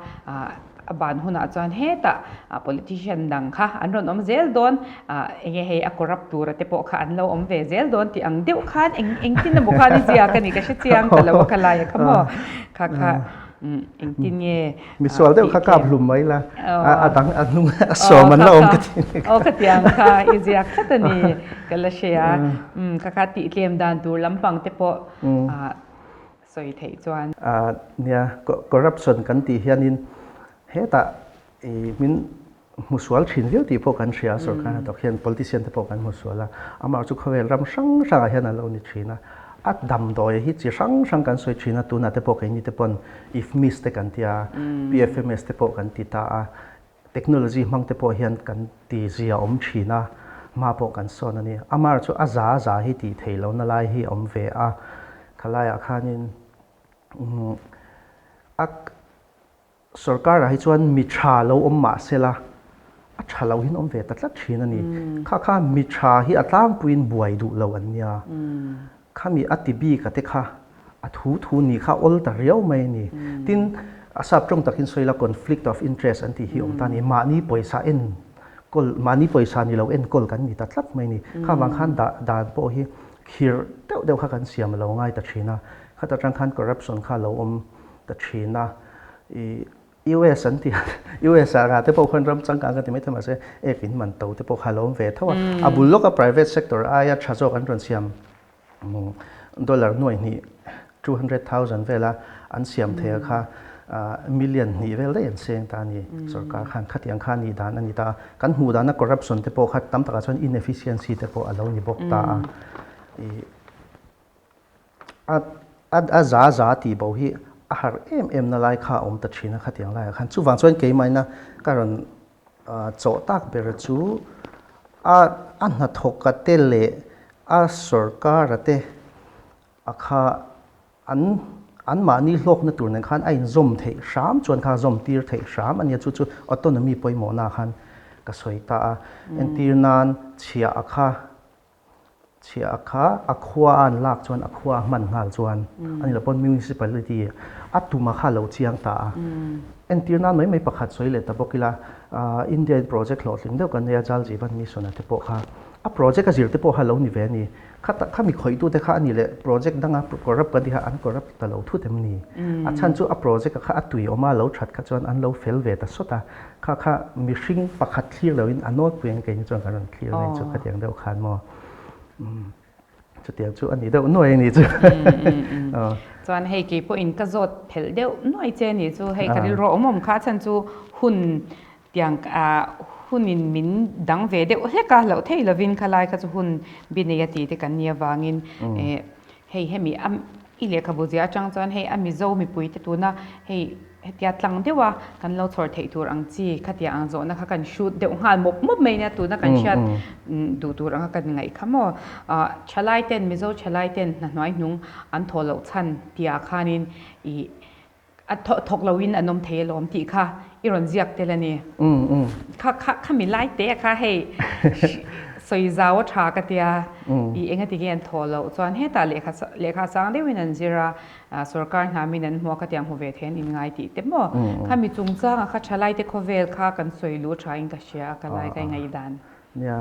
Speaker 1: A ban hunah chuan hetah politician dang kha an rawn awm zel dawn, enge hei a corrupt tura te pawh kha an lo awm ve zel dawn tih ang deuh khan eng engtin emaw khan i ziak a ni ka hre chiang ta lo a ka lai a kha maw kha kha engtin nge
Speaker 2: Misual deuh kha kap hlum mai la a dang a hnung a sawm an la awm ka ti
Speaker 1: aw ka tiang kha i ziak tlat a ni ka la hria kha kha tih tlem dan tur lampang te pawh sawi theih chuan.
Speaker 2: Nia, corruption kan tih hianin hetah i min hmusual thin viau tih pawh kan hria a, sorkar hnathawk hian politician te pawh kan hmusual a, amah chu khawvel ram hrang hrangah hian a lo ni thin a, a damdawi hi chi hrang hrang kan sawi thin a, tunah te pawh keini te pawn IFMIS te kan ti a, PFMS te pawh kan ti ta a, technology hmang te pawh hian kan ti zia awm thin a, hma pawh kan sawn a ni. Amar chu a za za hi tih theih lohna lai hi a awm ve a, khalaiah khanin a sorkarah hi chuan mi tha lo awm mah sela a tha lo hian awm ve ta tlat thin a ni. Kha kha mi tha hi a tlangpuiin buai duh lo an nia. Khami a ti bik a te kha a thu thu ni kha awl ta riau mai a ni. Tin, a sap tawng takin sawi la conflict of interest an tih hi awm ta a ni. Mahni pawisa en kawl, mahni pawisa ni lo en kawl kan ni ta tlat mai a ni. Kha vang khan dah dan pawh hi khirh deuh deuh kha kan siam a lo ngai ta thin a. Khata tang khan corruption kha a lo awm ta thin a. Ih US an ti a, US ah rah te pawh khuan ram changkang ka ti mai thei mahse ek in man to te pawh kha a lo awm ve tho a. A bul lawka private sector aia tha zawk an rawn siam dollar nuai hnih, 200,000 vela an siam thei a kha million hnih vel daih an seng ta a ni. Sorkar khan khatiang kha a nih dan a ni ta a. Kan hmuh dana corruption te pawh kha tam takah chuan inefficiency te pawh a lo ni bawk ta a. A a za za tih bo hi a harh em em na lai kha a awm ta thin a khatiang laiah khan. Chuvang chuan keimahina ka rawn chawh tak ber chu a a hnathawka te leh a sorkara te a kha an anmahni hlawkna tur nen khan a inzawm theih hram chuan kha zawm tir theih hram a nia chu chu autonomy pawimawhna khan ka sawi ta a. Entir nan chhiah a kha Chhiah kha a khua a an lak chuan a khua a hman nghal chuan a ni lo pawn municipality a tuma kha a lo chiang ta a. Entir nan mai mai pakhat sawi leh ta bawk ila India in project hlawhtling deuh kan nei a Jal Jeevan Mission a te pawh kha a project a zir te pawh kha a lo ni ve a ni. Kha tak kha mi khawih te kha a ni leh project danga corrupt kan tih kha an corrupt ta lo thut em ni? A chhan chu a project a kha a tui awm a lo that kha chuan an lo fel ve ta sawt a. Kha kha mihring pakhat thlir loin a nawlpui ang keini chuan kan rawn thlir mai chu khatiang deuh khan maw chutiang chu a ni deuh nuai a ni chu.
Speaker 1: Chuan hei kei pawhin ka zawt phelh deuh nuai che a ni chu hei ka rilru awm awm kha chhan chu hun tiang hunin min dang ve deuh hlek a loh theih lovin khalai kha chu hun bi nei a ti te kan nih avangin hei hemi a. I lehkhabu ziah atang chuan hei a Mizo mipuite tuna hei hetia tlang deuha kan lo chhawr theih tur ang chi khatia ang zawhna kha kan hrut deuh nghal mawp mawp mai nia tuna kan hriat duh tur anga kan ngaih kha maw. Thalai ten Mizo thalai ten hna hnuai hnung an thawh loh chhan tihah khanin ih A thawk loin an awm thei alawm tih kha i rawn ziak tel a ni. Kha kha khami lai te kha hei sawi zau a tha ka tia i enga ti nge an thawh loh chuan hetah lehkha lehkha sang deuhin an zir a, sorkar hna min an hmuh a khatiang hmu ve thei an inngai tih te maw. Khami chungchangah kha thalai te khawvel kha kan sawi luh tha in ka hria a ka lai ka ingaihdan.
Speaker 2: Nia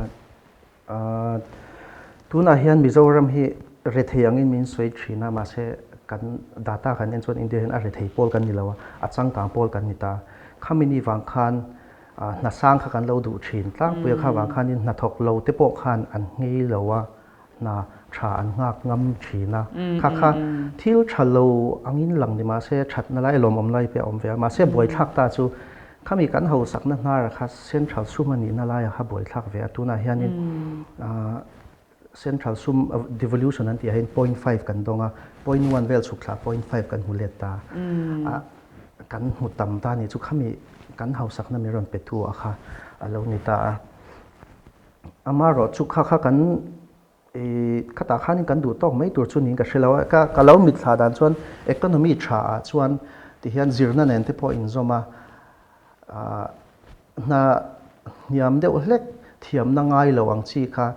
Speaker 2: Tunah hian Mizoram hi rethei angin min sawi thin a, mahse kan data kan en chuan India hian a rethei pawl kan ni lo a, a changkang pawl kan ni ta. Khami ni vang khan hna sang kha kan lo duh thin tlangpui a, kha vang khanin hna thawk lo te pawh khan an nghei lo a, hna tha an nghak ngam thin a. Kha kha thil tha lo angin lang ni mahse thatna lai lawmawm lai pawh a awm ve a, mahse buaithlak ta chu Khami kan hausakna hnara kha Central sum a nihna laia kha buaithlak ve a, tunah hianin Central sum devolution an tih ah hian 0.5 kan dawng a, 0.1 vel chhuk thlah 0.5 kan hmu let ta a, kan hmu tam ta ni chu khami kan hausakna min rawn pe tu a kha a lo ni ta a. Amaherawh chu kha kha kan khatah khanin kan duh tawk mai tur chu niin ka hre lo a, ka ka lo mitthla dan chuan economy tha ah chuan tihian zirna nen te pawh inzawm a, ah hna hniam deuh hlek thiamna ngai lo ang chi kha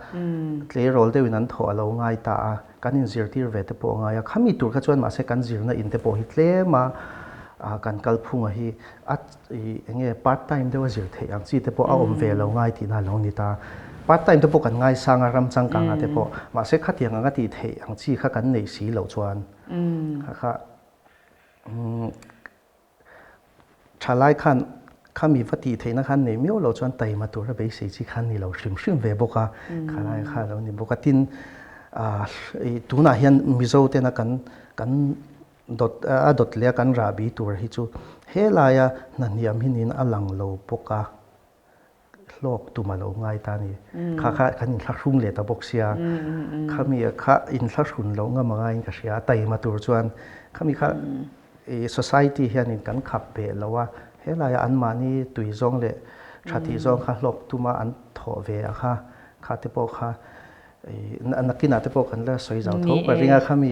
Speaker 2: tleirawl deuhin an thawh a lo ngai ta a, kan inzirtir ve te pawh a ngai a, khami tur kha chuan mahse kan zirna in te pawh hi tlem a, ah kan kalphunga hi a eng nge part time deuh a zir theih ang chi te pawh a awm ve lo ngai tihna a lo ni ta. Part time te pawh kan ngaisang a ram changkang ah te pawh mahse khatiang anga tih theih ang chi kha kan neih si loh chuan kha kha thalai khan khami va tih theihna khan nei miau loh chuan taima tura beisei chi khan ni lo hrim hrim ve bawk a khalai kha a lo ni bawk a. Tin tunah hian Mizo tena kan kan Dawt a dawt leh a kan rahbi tur hi chu helaia hna hniam hi niin a lang lo bawk a, hlawk tum a lo ngai ta a ni. Kha kha kan inthlahrung leh ta bawk sia, khami kha inthlahrun loh ngam a ngaiin ka hria a, taima tur chuan khami kha society hianin kan khap beh lo a, helaia anmahni tui zawng leh tha tih zawng kha hlawk tuma an thawh ve a kha, kha te pawh kha Nakinah te pawh kan la sawi zau tho ka ring a khami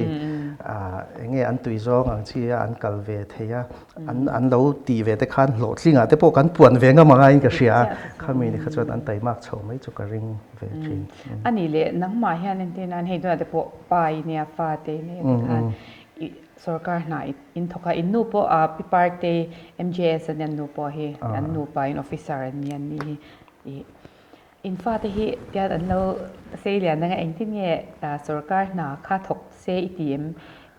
Speaker 2: eng nge an tui zawng ang chi a an kal ve thei a an lo tih ve te khan hlawhtlingah te pawh kan puan ve ngam anga in ka hria a khami ni kha chuan an taimak chho mai chu ka ring ve thin.
Speaker 1: A nih leh nangmah hian entir nan hei tunah te pawh pa i nia fa te i nei te khan i sorkar hna in thawk a in nu pawh pi Partei MJS an nu pawh hi an nupa in officer an ni an ni hi i In fate hi tian an lo sei lian anga engtin nge sorkar hna kha thawk se i ti em?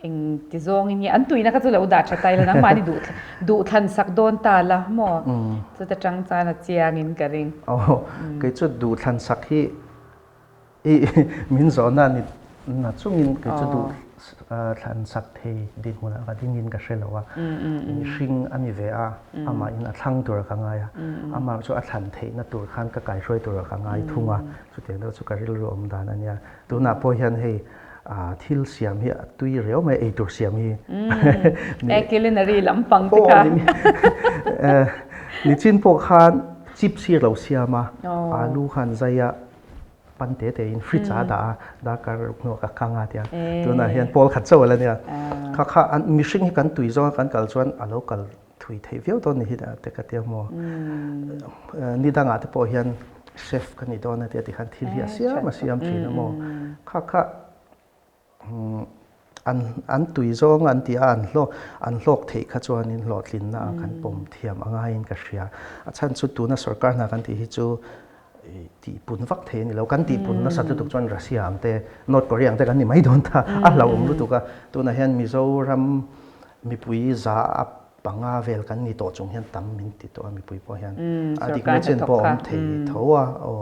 Speaker 1: Eng ti zawngin nge an tuina kha chu lo dah tha ta ila nangmahni duh duh thlan sak dawn ta la maw? Chuta tang chuan a chiangin ka ring.
Speaker 2: Aw, kei chu duh thlan sak hi I min zawhna ni na chungin kei chu duh thlan sak thei dinhmunah ka dingin ka hre lo a, mihring a ni ve a, amahin a thlang tur ka ngai a, amah chu a thlan theihna tur khan ka kaihruai tur ka ngai thung a, chutiang deuh chu ka rilru awm dan a nia. Tunah pawh hian hei thil siam hi a tui riau mai eitur siam hi.
Speaker 1: E culinary lampang te kha.
Speaker 2: Nichin pawh khan chips hi a lo siam a, alu khan zai a. pan te te in fridge a dah a darkar ruk hnuah ka kang a tia tunah hian pawl khat chauh a la nia kha kha an mihring hi kan tui zawnga kan kal chuan a lo kal thui theih viau dawn ni hi te ka tia maw ni dangah te pawh hian chef ka ni dawn a tia tikhan thil hi a siam a siam thin a maw kha kha An an tui zawng an ti a, an hlawk an hlawk theih kha chuanin hlawhtlinna ah kan pawm thiam a ngaiin ka hria. A chhan chu tuna sorkar hna kan tih hi chu tihpun vak thei a ni lo. Kan tihpun nasat lutuk chuan Russia ang te, North Korea ang te kan ni mai dawn ta, a hlauhawm lutuk a. Tunah hian Mizoram mipui za a Panga vel kan ni tawh chung hian tam min ti tawh a mipui pawh hian a dikna chen pawh a awm thei tho a aw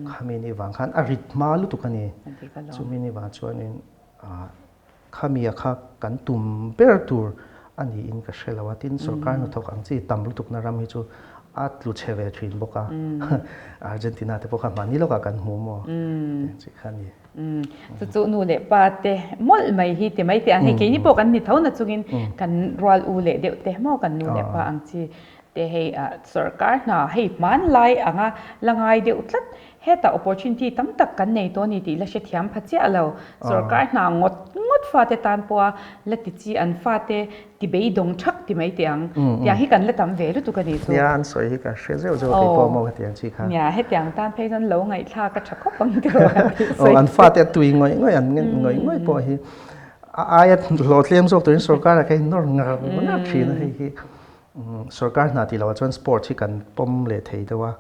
Speaker 2: khami ni vang khan a rit hma lutuk a ni chumi ni vang chuanin khami a kha kan tum ber tur a niin ka hre lo a tin sorkar hnathawk ang chi tam lutukna ram hi chu. a tlu chhe ve thin bawk a. Argentina te pawh kha hmani lawkah kan hmu maw? Tih kha a ni.
Speaker 1: Chu chu nu leh pa te mawlh mai hi ti mai teh ang hei keini pawh kan ni tho na chungin kan rual u leh deuh te maw kan nu leh pa ang chi te hei sorkar hna hei hmanlai anga la ngai deuh tlat hetah opportunity tam tak kan nei tawh a ni tih la hrethiam pha chiah lo sorkar hna ngawt ngawt fate tan pawha la ti chi an fate Ti beidawng thak ti mai teh ang. Tiang hi kan la tam ve lutuk a nih chu.
Speaker 2: Nia, an sawi hi ka hre zeuh zeuh a kei pawh maw hetiang chi kha.
Speaker 1: Nia, hetiang tan phei chuan lo ngaihthlak a tha khawp ang tih rawh an tih
Speaker 2: sawi. Aw, an fate a tui ngawih ngawih an ngen ngawih ngawih pawh hi a aia hlawhtlem zawk turin sorkar ah kha nawr ngar ngar thin a hei hi. Sorkar hna tih loh ah chuan sports hi kan pawm leh thei deuh a.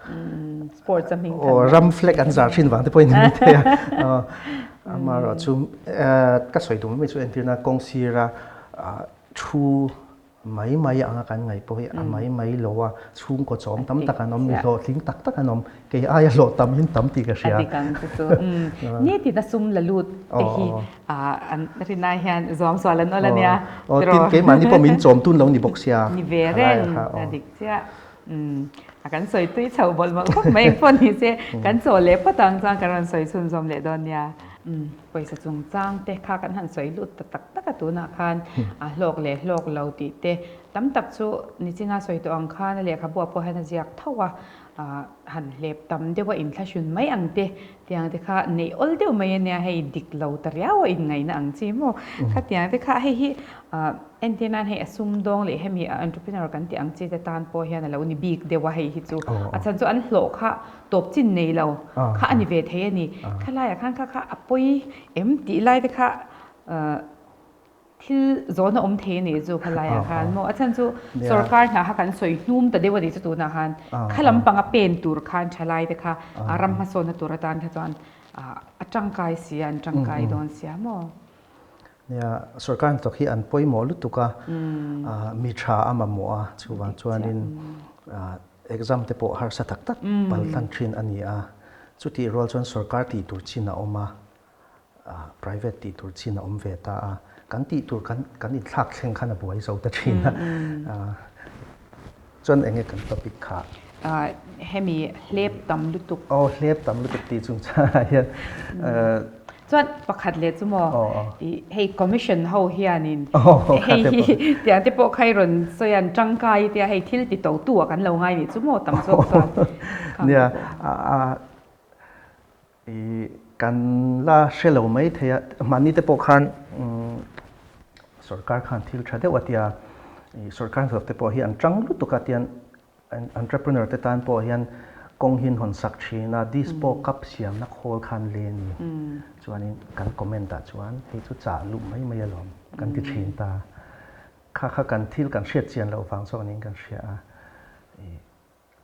Speaker 1: Sports a hming
Speaker 2: than. Aw, ram flag an zar thin vang te pawhin a ni thei a. Amaherawhchu ka sawi tum mai chu entirna kawng sira Thu mai mai anga kan ngaih pawh hi a mai mai lo a, chhungkaw chawm tam tak an awm, mi hlawhtling tak tak an awm, kei aia hlawh tam in tam tih ka hria.
Speaker 1: A dik ang chu chu. Ni tina sum la lut te hi an rinai hian zuam sual an awl a nia.
Speaker 2: Aw tin keimahni pawh min chawm tun lo ni bawk sia.
Speaker 1: Ni ve reng a dik chiah. A kan sawi tui chho bawlh mawlh khawp mai engpawh ni se kan chaw leh phawt ang chuan kan rawn sawi chhunzawm leh dawn nia. Pawisa chungchang te kha kan han sawi lut ta tak tak a tunah khan a hlawk leh hlawk lo tih te tam tak chu nichina sawi tawh ang khan a lehkhabu ah pawh hian a ziak tho a, han hlep tam deuh a inthlahrun mai ang te tiang te kha neih awl deuh mai ania hei dik lo ta riau a inngaihna ang chi maw khatiang te kha hei hi entir nan hei a sumdawng leh hemi entrepreneur kan tih ang chi te tan pawh hian a lo ni bik deuh a hei hi chu a chhan chu an hlawh kha tawp chin nei lo kha a ni ve thei a ni. Khalaiah khan kha kha a pawi em tih lai te kha thil zawhna awm thei a nih chu khalaiah khan maw a chhan chu sorkar hna kha kan sawi hnum ta deuh a nih chu tunah khan kha lampanga pen tur khan tha lai te kha ram hmasawnna tur atan kha chuan a tangkai si a an tangkai dawn sia maw.
Speaker 2: Nia sorkar hnathawk hi an pawimawh lutuk a mi tha a mamawh a chuvang chuanin Exam te pawh harsa tak tak pal hlan thin a ni a, chutih rual chuan sorkar tih tur chin a awm a, private tih tur chin a awm ve ta a, kan tih tur kan kan inthlak thleng khan a buai zo ta thin a, chuan eng nge kan topic kha?
Speaker 1: Hemi hlep tam lutuk.
Speaker 2: Aw hlep tam lutuk tih chungchangah hian
Speaker 1: Chuan pakhat leh chu maw i hei commission ho hianin hei hi tiang te pawh kha i rawn sawi an tangkai tia hei thil ti to tu ah kan lo ngai nih chu maw tam zawk chuan.
Speaker 2: Nia i kan la hre lo mai thei a mahni te pawh khan sorkar khan thil tha deuh a tia i sorkar hnathawk te pawh hi an tang lutuk a tian Entrepreneur te tan pawh hian kawng hi an hawn sak thin a, dispo cup siamna khawl khan le a ni. Chuanin kan comment ah chuan hei chu chah luh mai mai alawm kan ti thin ta. Kha kha kan thil kan hriat chian loh vang zawk niin kan hria a.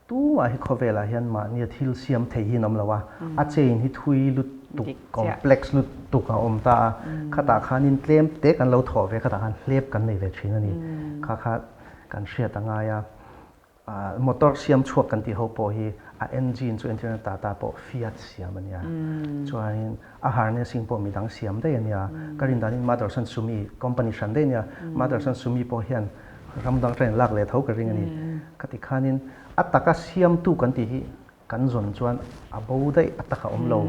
Speaker 2: Tumah hi khawvelah hian mahnia thil siam thei hi an awm lo a, a chain hi thui lutuk, complex lutuk a awm ta a. Khatah khanin tlem te kan lo thawh ve, khatah khan hlep kan nei ve thin a ni. Kha kha kan hriat a ngai a. Motor siam chhuak kan tih ho pawh hi a engine chu entirna Tata pawh Fiat siam a nia. Chuanin a harnessing pawh midang siam daih a nia. Ka rin danin Motherson Sumi company hran daih a nia. Motherson Sumi pawh hian ram dang atangin lak leh tho ka ring a ni. Ka ti khanin a taka siamtu kan tih hi Kan zawn chuan a bo daih a tak a awm lo.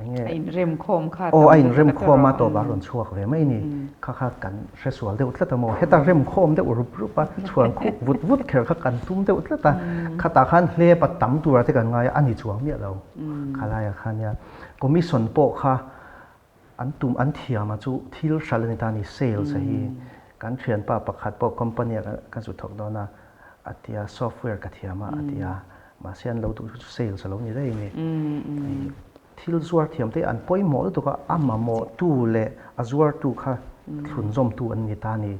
Speaker 2: Eng nge?
Speaker 1: A inrem khawm kha
Speaker 2: Aw, a inrem khawm a tawp a rawn chhuak ve mai ni. Kha kha kan hre sual deuh tlat a maw? Heta rem khawm deuh rup rup a, chhuan khup vut vut kher kha kan tum deuh tlat a. Khatah khan hlep a tam tura te kan ngai a, a ni chuang miah lo. Khalaiah khan nia commission pawh kha an tum an thiam a chu thil hral a ni ta a ni, sales a hi. Kan thianpa pakhat pawh company ah ka zu thawk dawn a, a ti a, software ka thiam a, a ti a, mahse an lo duh chu sales a lo ni daih a ni. Thil zuar thiam te an pawimawh lutuk a, a mamawhtu leh a zuartu kha thlunzawmtu an ni ta a ni.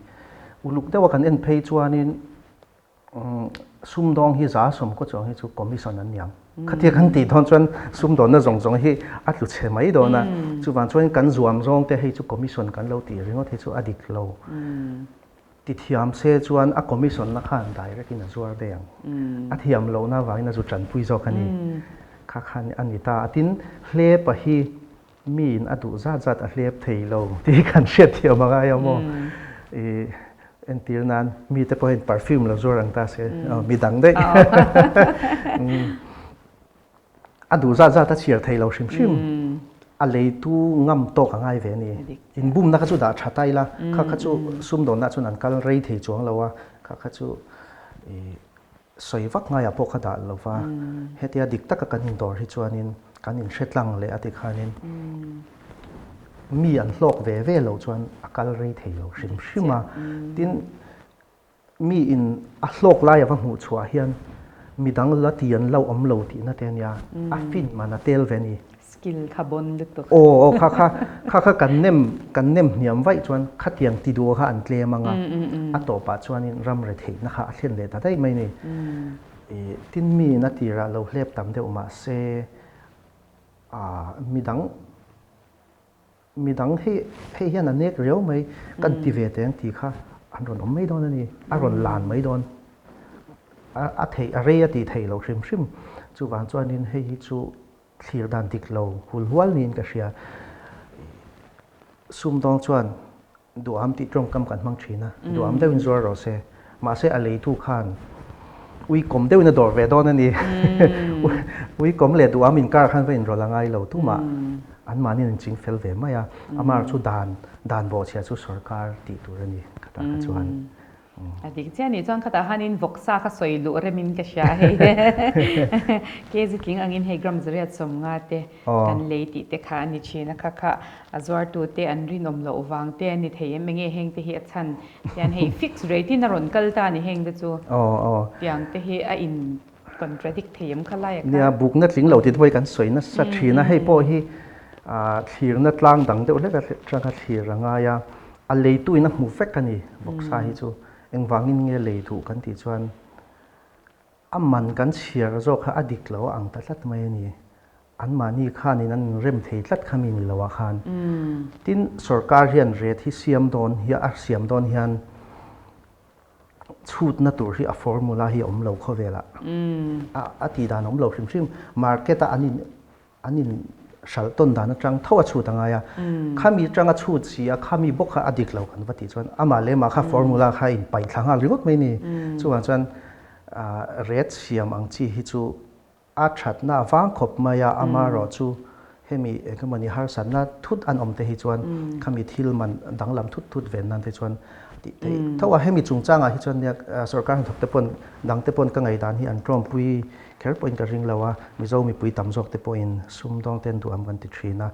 Speaker 2: Uluk deuha kan en phei chuanin Sumdawng hi za sawmkaw chuang hi chu commission an niang. Khatia kan tih dawn chuan sumdawnna zawng zawng hi a tlu chhe mai dawn a. Chuvang chuan kan zuam zawng te hei chu commission kan lo tih ringawt hi chu a dik lo. Ti thiam se chuan a commission na khan direct in a zuar daih ang. A thiam lohna avangin a zu tanpui zawk a ni. Kha khan a ni ta a. Tin, hlepa hi miin a duh zat zat a hlep thei lo tih kan hriat thiam a ngai a maw. Entir nan mite pawhin perfume lo zuar ang ta se mi dang daih. A duh zat zat a chhiar thei lo hrim hrim. A leitu ngam tawk a ngai ve a ni. Inbumna kha chu dah tha ta ila, kha kha chu sumdawnna chuan an kal rei thei chuang lo a, kha kha chu sawi vak ngaiah pawh kha dah lo va. Hetia dik taka kan indawr hi chuanin kan inhre tlang leh a ti khanin mi an hlawk ve ve lo chuan a kal rei thei lo hrim hrim a. Tin, Mi in a hlawk lai a va hmuh chhuah hian midang la ti an lo awm lo tihna te a nia, a fin man a tel ve a ni.
Speaker 1: Skill kha bon lutuk.
Speaker 2: Aw aw kha kha kha kha kan nem kan nem hniam vaih chuan khatiang ti duh kha an tlem ang a, a tawpah chuanin ram retheihna kha a thlen leh ta daih mai a ni. Tin mi in a tirah lo hlep tam deuh mah se midang Midang hei hei hian a nek riau mai, kan ti ve teng tih kha an rawn awm mai dawn a ni, a rawn lan mai dawn. A theih a rei a tih theih loh hrim hrim. Chuvang chuanin hei hi chu thlir dan dik lo hul hual niin ka hria. Sumdawng chuan Duham tih tawngkam kan hmang thin a, duham deuhin zuar rawh se. Mahse a leitu khan ui kawm deuhin a dawr ve dawn a ni. Ui kawm leh duham inkar khan va inrawlh a ngai lo tumah anmahni an inching fel ve mai a. Amah chu dan dan bawhchhia chu sorkar tih tur a ni khatah kha chuan.
Speaker 1: A dik chiah nih chuan khatah hanin vawksa kha sawi luh remin ka hria a hei. Kg tling angin hei gram zariat 50 te kan lei tih te kha a ni thin a, kha kha a zuartu te an rinawm loh vang te a ni thei em enge heng te hi a chhan hian hei fix rate in a rawn kal ta a ni heng te chu tiang te hi a in contradict thei em kha lai a kha.
Speaker 2: Nia bukna tling lo tih te pawh hi kan sawi nasa thin a, hei pawh hi thlirna tlang dang deuh hlek atanga thlir a ngai a, a leitu in a hmu vek a ni vawksa hi chu engvangin nge lei duh kan tih chuan a man kan chhiar zawk kha a dik lo a ang ta tlat mai a ni. Anmahni khanin an inrem thei tlat kha mi ni lo ah khan. Tin, sorkar hian rate hi siam dawn hi a siam dawn hian chhutna tur hi a formula hi a awm lo khawvelah. A tih dan a awm lo hrim hrim. Market a an in an in hralh tawn dan atang tho a chhut a ngai a. Khami atanga chhut si a khami bawk kha a dik lo kan va tih chuan amah leh amah kha formula kha a inpaih thla nghal ringawt mai a ni. Chuvang chuan rate siam ang chi hi chu A thatna a vang khawp mai a, amaherawhchu hemi engemaw ni harsatna thut an awm te hi chuan khami thil man danglam thut thut ven nan te chuan tih theih tho a. Hemi chungchangah hi chuan nia sorkar hnathawk te pawn dang te pawn ka ngaihdan hi an tawmpui kher pawhin ka ring lo a, Mizo mipui tam zawk te pawhin sumdawng te an duh ang kan ti thin a.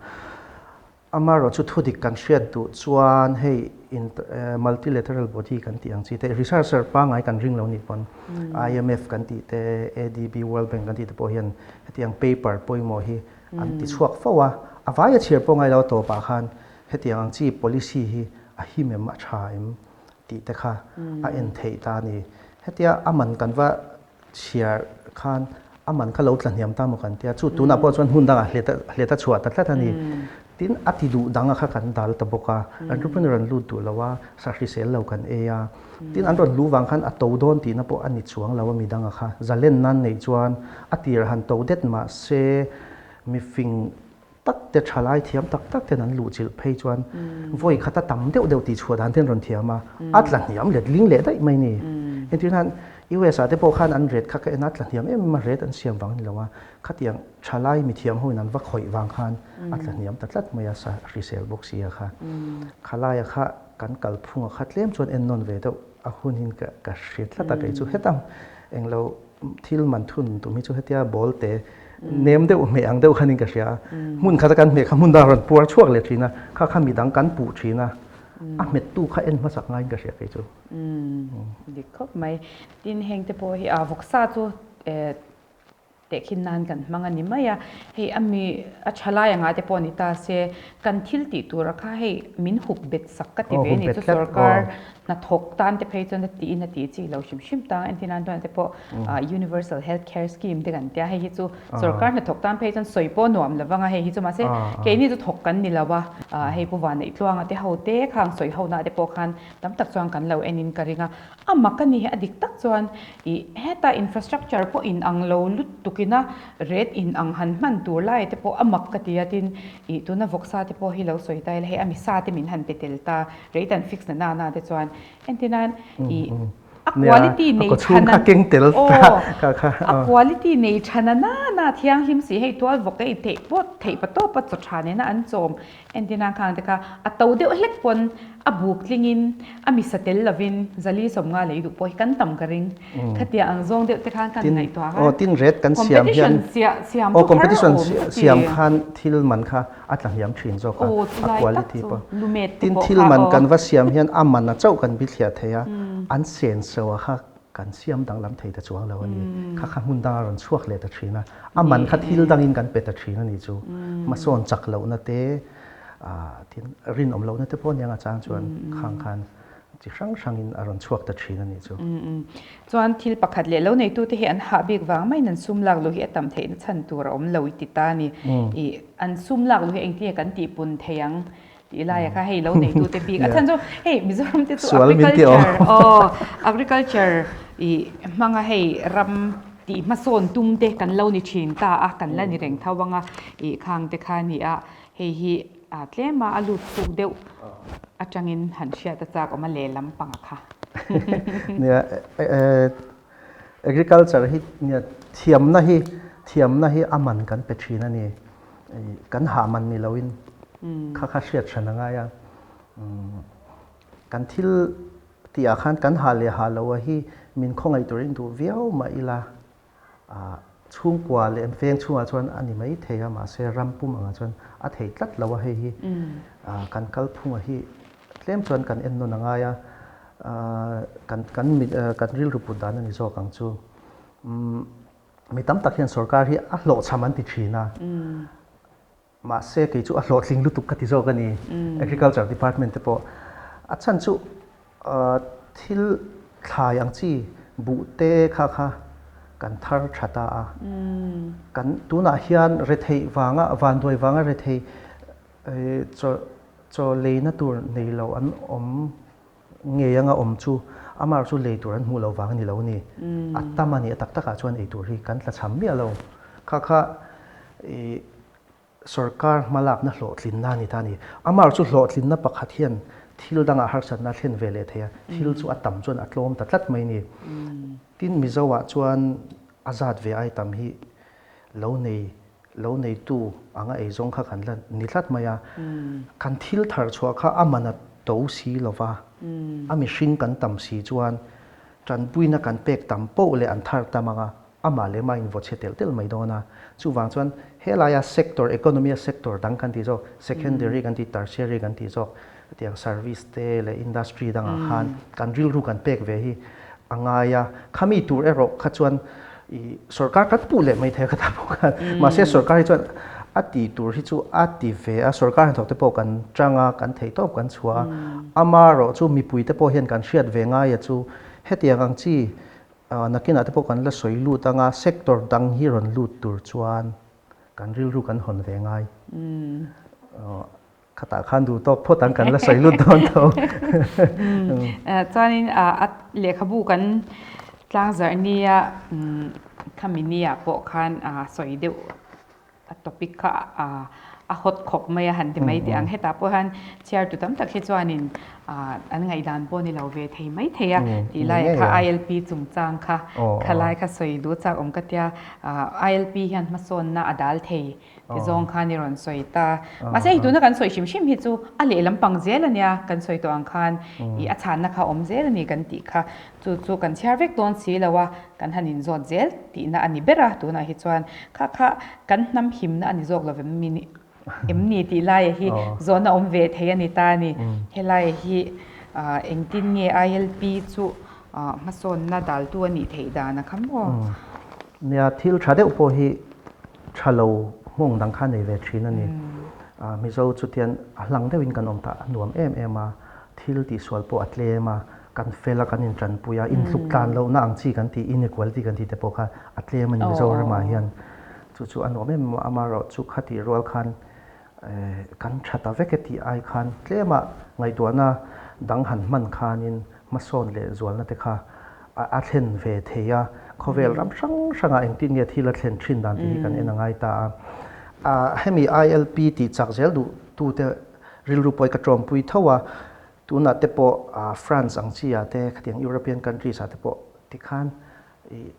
Speaker 2: Amaherawh chu thudik kan hriat duh chuan hei multilateral body kan tih ang chi te, researcher pangngai kan ring lo nih pawn IMF kan tih te, ADB, World Bank kan tih te pawh hian hetiang paper pawimawh hi an ti chhuak fo a. A vaia chhiar pawh ngai lo a tawpah khan hetiang ang chi policy hi a him em, a tha em tih te kha a en theih ta a ni. Hetia a man kan va chhiar khan a man kha lo tla hniam ta maw kan tia, chu tunah pawh chuan hmun dangah hlet a chhuah ta tlat a ni. Tin, a ti duh danga kha kan dal ta bawk a, entrepreneur an lut duh lo a, sahrisel lo kan ei a. Tin, an rawn lu vang khan a to dawn tihna pawh a ni chuang lo a mi danga kha. Zalen nan neih chuan a tir han to det mah se mifing tak te thalai thiam tak tak ten an luh chilh phei chuan vawi khat a tam deuh deuh tih chhuah dan te an rawn thiam a, a tla hniam let ling leh daih mai ni. Entir nan US ah te pawh khan an rate kha ka en a, a tla hniam em em a, rate an siam vang a ni lo a, khatiang thalai mithiam ho in an va khawih vang khan a tla hniam ta tlat mai a, sa hrisel bawk si a kha. Khalaia kha kan kalphung a kha tlem chuan en nawn ve deuh a hun in ka hre tlat a, kei chu hetang englo thil man thun tum hi chu hetia ball te nem deuh hmeh ang deuh khanin ka hria a, hmun khata kan hmeh kha hmun dang rawn puar chhuak leh thin a, kha kha midang kan puh thin a, a hmettu kha en hmasak ngaiin ka hria kei chu.
Speaker 1: Dik khawp mai. Tin heng te pawh hi a vawksa chu tehkhin nan kan hmang a ni mai a, hei a mi a tha lai anga te pawh ni ta se kan thil tih tura kha hei min hup bet sak ka ti ve a ni chu sorkar Hnathawk tan te phei chuan a tiin a tih chi lo hrim hrim ta. Entir nan chuan te pawh Universal Health Care Scheme te kan tia, hei hi chu sorkar hnathawk tan phei chuan sawi pawh nuam lo vang a, hei hi chu mahse keini chu thawk kan ni lo a, hei Pu Vaneihtluanga te ho te khang sawi ho na te pawh khan tam tak chuan kan lo en in ka ring a, a mak a ni hi a dik tak chuan ih heta infrastructure pawh in ang lo lutuk tukina rate in ang han hman tur lai te pawh a mak ka ti a, tin ih tuna vawksa te pawh hi lo sawi ta ila hei a misa te min han pe tel ta, rate an fix na na na te chuan entirnan ih a quality nei tha na aw a quality nei tha na na na thianghlim si hei tual vawk ei theih pawh theih pa tawpa chaw tha nena an chawm Entirnan khang te kha a to deuh hlek pawn a buk tlingin a misa tel lovin zali sawmnga lei duh pawh hi kan tam ka ring. Khatia ang zawng deuh te khan kan ngaihtuah a.
Speaker 2: Aw tin ret kan siam hian
Speaker 1: aw
Speaker 2: competition siam khan thil man kha a tla hniam thin zawk a, a quality pawh. Tin thil man kan va siam hian a man a chauh kan bithliah thei a, an senso a kha kan siam danglam thei ta chuang lo a ni. Kha kha hmun danga rawn chhuak leh ta thin a, a man kha thil dangin kan pe ta thin a ni chu. Hmasawn chak lohna te, tin rinawm lohna te pawh aniang a chang chuan khang khan chi hrang hrangin a rawn chhuak ta thin a ni chu.
Speaker 1: Chuan thil pakhat leh lo neitute hi an hah bik vang maiin an sum lak luh hi a tam theihna chhan tur a awm lo i ti ta a ni. I an sum lak luh hi engtin nge kan tihpun thei ang? Tih laia kha hei lo neitute bik a chhan chu hei Mizoram te chu agriculture aw agriculture i hmanga hei ram tih hmasawn tum te kan lo ni thin ta a kan la ni reng tho anga i khang te kha ni a hei hi a tlem a a lut chhuk deuh atangin han hriat a chak awm a lehlam panga kha.
Speaker 2: Nia agriculture hi nia thiamna hi thiamna hi a man kan pe thin a ni. Kan hah man ni loin kha kha hriat hran a ngai a. Kan thil tih ah khan kan hah leh hah lo a hi min khawngaih turin duh viau mah ila chhungkua leh veng chhungah chuan a ni mai thei a mahse ram pum angah chuan a thei tlat lo a hei hi kan kalphunga hi tlem chuan kan en nawn a ngai a kan kan kan rilru put dan a ni zawk ang chu. Mi tam tak hian sorkar hi a hlawhchham an ti thin a, mahse kei chu a hlawhtling lutuk ka ti zawk a ni, Agriculture Department te pawh. A chhan chu thil thlai ang chi buh te kha kha kan thar tha ta a, kan tunah hian retheih vanga vanduai vanga rethei chaw chaw leina tur nei lo an awm Ngei anga awm chu amah chu lei tur an hmuh lo vang a ni lo a ni. A tam a ni, a tak takah chuan ei tur hi kan tlachham miah lo. Kha kha i sorkar hmalakna hlawhtlinna a ni ta a ni. Amah chu hlawhtlinna pakhat hian thil dangah harsatna a thlen ve leh thei a, thil chu a tam chuan a tlawm ta tlat mai a ni. Tin, Mizoah chuan a zat ve ai tam hi lo nei lo neitu anga eizawng kha kan la ni tlat mai a, kan thil thar chhuah kha a man a to si lo va, a mihring kan tam si chuan tanpuina kan pek tam poh leh an thar tam anga amah leh mah invaw chhe telh telh mai dawn a. Chuvang chuan helaia sector, economy a sector dang kan tih zawk, secondary kan tih, tertiary kan tih zawk, hetiang service te leh industry dangah khan kan rilru kan pek ve hi a ngai a, khami tur erawh kha chuan i sorkar kan puh leh mai thei a ka ta bawk a, mahse sorkar hi chuan a ti tur hi chu a ti ve a, sorkar hnathawk te pawh kan chang a, kan theih tawp kan chhuah a, amaherawh chu mipui te pawh hian kan hriat ve ngai a chu hetiang ang chi nakinah te pawh kan la sawi lut anga sector dang hi rawn lut tur chuan kan rilru kan hawn ve ngai. Khatah khan duh tawk phawt ang kan la sawi lut dawn tho.
Speaker 1: Chuanin a lehkhabu kan tlangzarh nia khami nia pawh khan sawi deuh a topic kha a hot khawp mai a han ti mai teh ang. Hetah pawh hian chhiartu tam tak hi chuanin an ngaihdan pawh ni lo ve thei mai thei a tih laiah kha ILP chungchang kha khalai kha sawi duh chak awm ka tia. ILP hian hmasawnna a dal thei Ti zawng khan i rawn sawi ta. Mahse hei tuna kan sawi hrim hrim hi chu a lehlam pang zel a nia, kan sawi tawh ang khan i a chhanna kha awm zel a ni kan tih kha. Chu chu kan chhiar vek dawn si lo a, kan han inzawt zel tihna a ni ber a tunah hi chuan kha kha kan hnam himna a ni zawk lo vem mi em ni tih laia hi zawhna awm ve thei a ni ta a ni. Helai hi engtin nge ILP chu hmasawnna daltu a nih theih dan a kha maw?
Speaker 2: Nia, thil tha deuh pawh hi tha lo hmawng dang kha nei ve thin a ni. Mizo chutian a hlang deuhin kan awm ta a nuam em em a, thil tihsual pawh a tlem a, kan fel a, kan intanpui a, intluk tlan lohna ang chi kan tih, inequality kan tih te pawh kha a tlem a ni Mizoramah hian. Chu chu a nuam em em a, amaherawhchu khatih rual khan kan tha ta vek e tih ai khan tlema ngaihtuahna dang han hman khanin hmasawn leh zualna te kha a thlen ve thei a. Khawvel ram hrang hrangah engtin nge thil a thlen thin dan tih hi kan en a ngai ta a. Hemi ILP tih chak zel duh tute rilru pawh hi ka tawmpui tho a, tunah te pawh France ang chi ah te khatiang European countries ah te pawh tikhan ih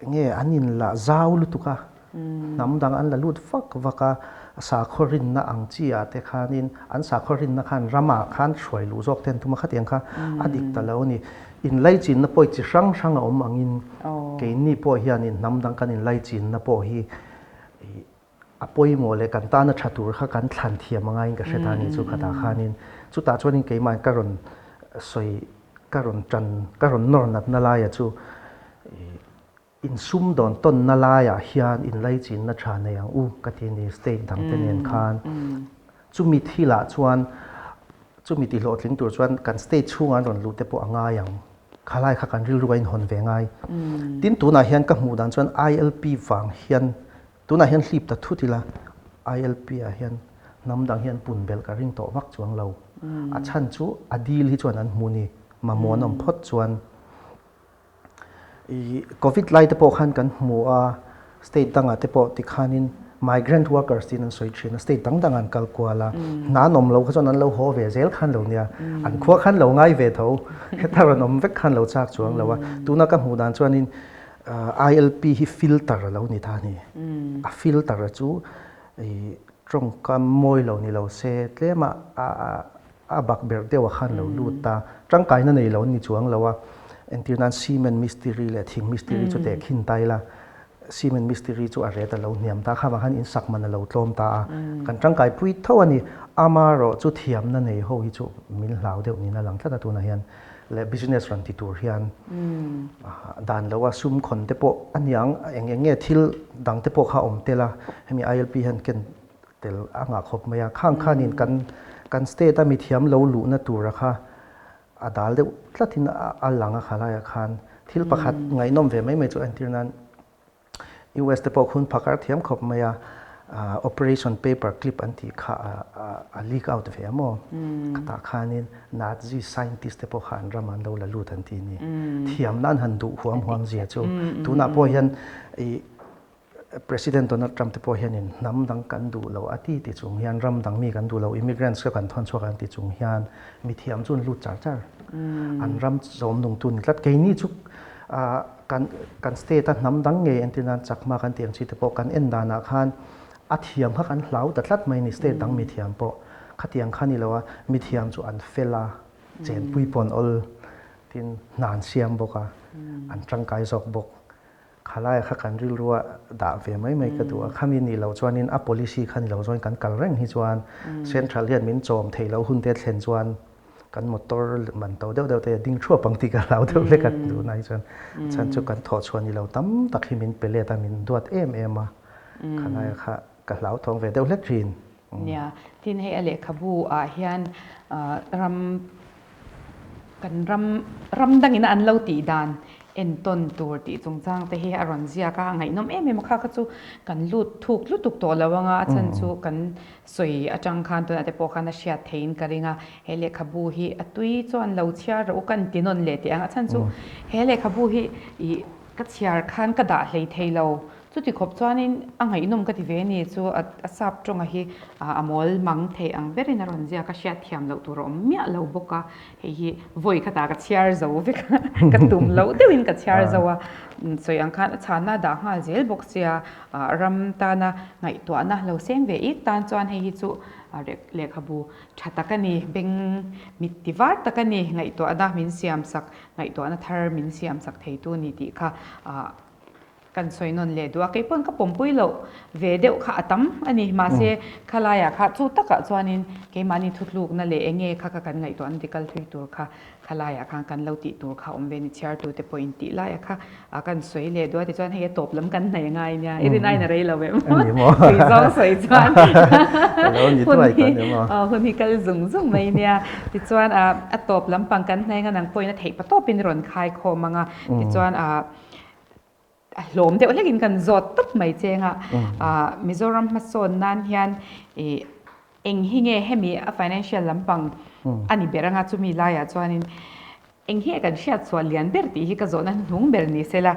Speaker 2: Enge an in la zau lutuk a, hnam dang an la lut vak vak a, sakhaw rinna ang chi ah te khanin an sakhaw rinna khan ramah khan hruai luh zawk te an tum a, khatiang kha a dik ta lo a ni. Inlaichinna pawh chi hrang hrang a awm angin keini pawh hianin hnam dang kan inlaichinna pawh hi a pawimawh leh kan tana tha tur kha kan thlan thiam a ngaiin ka hre ta a ni chu khatah khanin chutah chuanin keimah ka rawn sawi ka rawn tan ka rawn nawr natna laia chu insum dawn tawnna laiah hian inlaichinna tha nei ang u ka ti a ni state dang te nen khan chumi thilah chuan Chumi ti hlawhtling tur chuan kan state chhungah an rawn luh te pawh a ngai ang. Khalai kha kan rilru a inhawn ve ngai. Tin tunah hian ka hmuh dan chuan ILP vang hian tunah hian hlip ta thut ila ILP ah hian hnam dang hian pun belh ka ring tawh vak chuang lo. A chhan chu a dil hi chuan an hmu ni mamawh an awm phawt chuan I Covid lai te pawh khan kan hmu a, state dangah te pawh tikhanin migrant workers tiin an sawi thin a, state dang dangah an kal kual a, hna an awm lo kha chuan an lo haw ve zel khan lo nia, an khua khan lo ngai ve tho, heta rawn awm vek khan lo chak chuang lo a. Tuna ka hmuh dan chuanin ILP hi filter a lo ni ta a ni. A filter chu i tawngkam mawi lo ni lo se tlema a A bak ber deuh a khan lo lut ta. Tangkaina nei lo an ni chuang lo a. Entir nan cement mistiri leh thing mistiri chu teh khin ta ila, cement mistiri chu a ret a lo hniam ta. Kha vang khan insak man a lo tlawm ta a. Kan tangkai pui tho a ni. Amarawh chu thiamna nei ho hi chu min hlau deuh niin a lang tlat a tunah hian. Leh business rawn ti tur hian dan lo a sum khawn te pawh a niang eng eng nge thil dang te pawh kha a awm tel a. Hemi ILP hian ken tel a ngah khawp mai a, khang khanin kan kan state a mithiam lo luhna tura kha a dal deuh tlatin a lang a khalaiah khan thil pakhat ngaihnawm ve mai mai chu entir nan US te pawh khun phakar thiam khawp mai a, operation paper clip an tih kha a leak out ve a maw khatah khanin Nazi scientist te pawh kha an ram an lo la lut an ti a ni, thiamna an han duh huam huam zia chu tunah pawh hian ih President Donald Trump te pawh hianin hnam dang kan duh lo a ti ti chung hian ram dang mi kan duh lo, immigrants kha kan thawn chhuak an ti chung hian mithiam chu an lut char char. An ram zawm nung tu ni tlat. Keini chu kan kan state a hnam dang ngei entir nan chakma kan tih ang chi te pawh kan en danah khan a thiam kha kan hlau ta tlat mai ni state dang mithiam pawh. Khatiang kha ni lo a, mithiam chu an fel a, chenpui pawh an awl tin hna an siam bawk a, an tangkai zawk bawk. Khalaia kha kan rilrua dah ve mai mai ka duh a, khami nih loh chuanin a policy kha ni lo chuan kan kal reng hi chuan central hian min chawm theih loh hun te thlen chuan kan motor man to deuh deuh te ding thuap ang tih ka hlau deuh hlek a tunah hi chuan chhan chu kan thawh chhuah ni lo tam tak hi min pe let a min duat em em a, khalaia kha ka hlau thawng ve deuh hlek thin.
Speaker 1: Nia, tin hei a lehkhabu ah hian ram Kan ram ram dangin an lo tih dan entawn tur tih chungchang te hi a rawn ziak a, a ngaihnawm em em a kha kha chu kan lut thuk lutuk tawh lo anga a chhan chu kan sawi atang khan tunah te pawh khan a hriat theiin ka ring a, he lehkhabu hi a tui chuan lo chhiar rawh u kan ti nawn leh teh ang a chhan chu he lehkhabu hi ih ka chhiar khan ka dah hlei thei lo. Chuti khawp chuanin a ngaihnawm ka ti ve ni chu a sap tawnga hi a mawl mang thei ang berin a rawn ziak a, hriat thiam loh tur a awm miah lo bawk a, hei hi vawi khatah ka chhiar zo vek a, ka tum loh deuhin ka chhiar zo a, sawi ang khan a chhanna a dah nghal zel bawk sia, ram tana ngaihtuahna lo seng ve ik tan chuan hei hi chu lehkhabu tha tak a ni, beng mit ti var tak a ni, ngaihtuahna min siamsak, ngaihtuahna thar min siamsak theitu a ni tih kha Kan sawi nawn leh duh a, kei pawn ka pawmpui loh ve deuh kha a tam a ni. Mahse, khalaiah kha chu takah chuanin keimahni thutlukna leh eng nge kha kha kan ngaihtuahna ti kal thui tur kha khalaiah khan kan lo tih tur kha awm ve ni. Chhiartute pawh in tih laiah kha kan sawi leh duh a tichuan hei a tawp lam kan hnaih ngai nia. I rin aiin a rei lo em? Tui zawng sawi chuan hun hi hun hi kal zung zung mai nia. Tichuan a tawp lampang kan hnaih anga nang pawhin a theih patawpin i rawn khai khawm ang a. Tichuan A hlawm deuh hlekin kan zawt tawp mai cheng a, Mizoram hmasawn nan hian ih eng hi nge hemi a financial lampang a ni ber anga chumi laiah chuanin Eng hi kan hriat chhuah lian ber tih hi ka zawhna hnuhnung ber ni sela,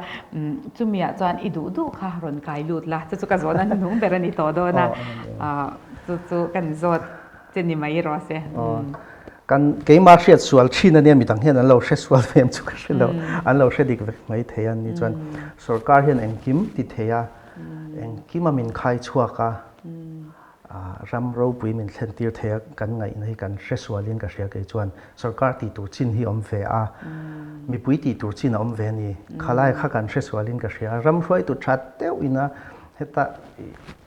Speaker 1: chumiah chuan i duh duh kha rawn kai lut la, chu chu ka zawhna hnuhnung ber a ni tawh dawn a, chu chu kan zawt che ni mai rawh se.
Speaker 2: Kan keimah hriat sual thin a nia, midang hian an lo hre sual ve em chu ka hre lo, an lo hre dik vek mai thei a ni chuan sorkar hian engkim ti thei a, engkim a min khai chhuak a, Ram ropui min thlen tir thei a, kan ngaihna hi kan hre sualin ka hria kei chuan sorkar tih tur chin hi awm ve a, mipui tih tur chin a awm ve a ni. Khalai kha kan hre sualin ka hria a, ram hruaitu tha deuh ina heta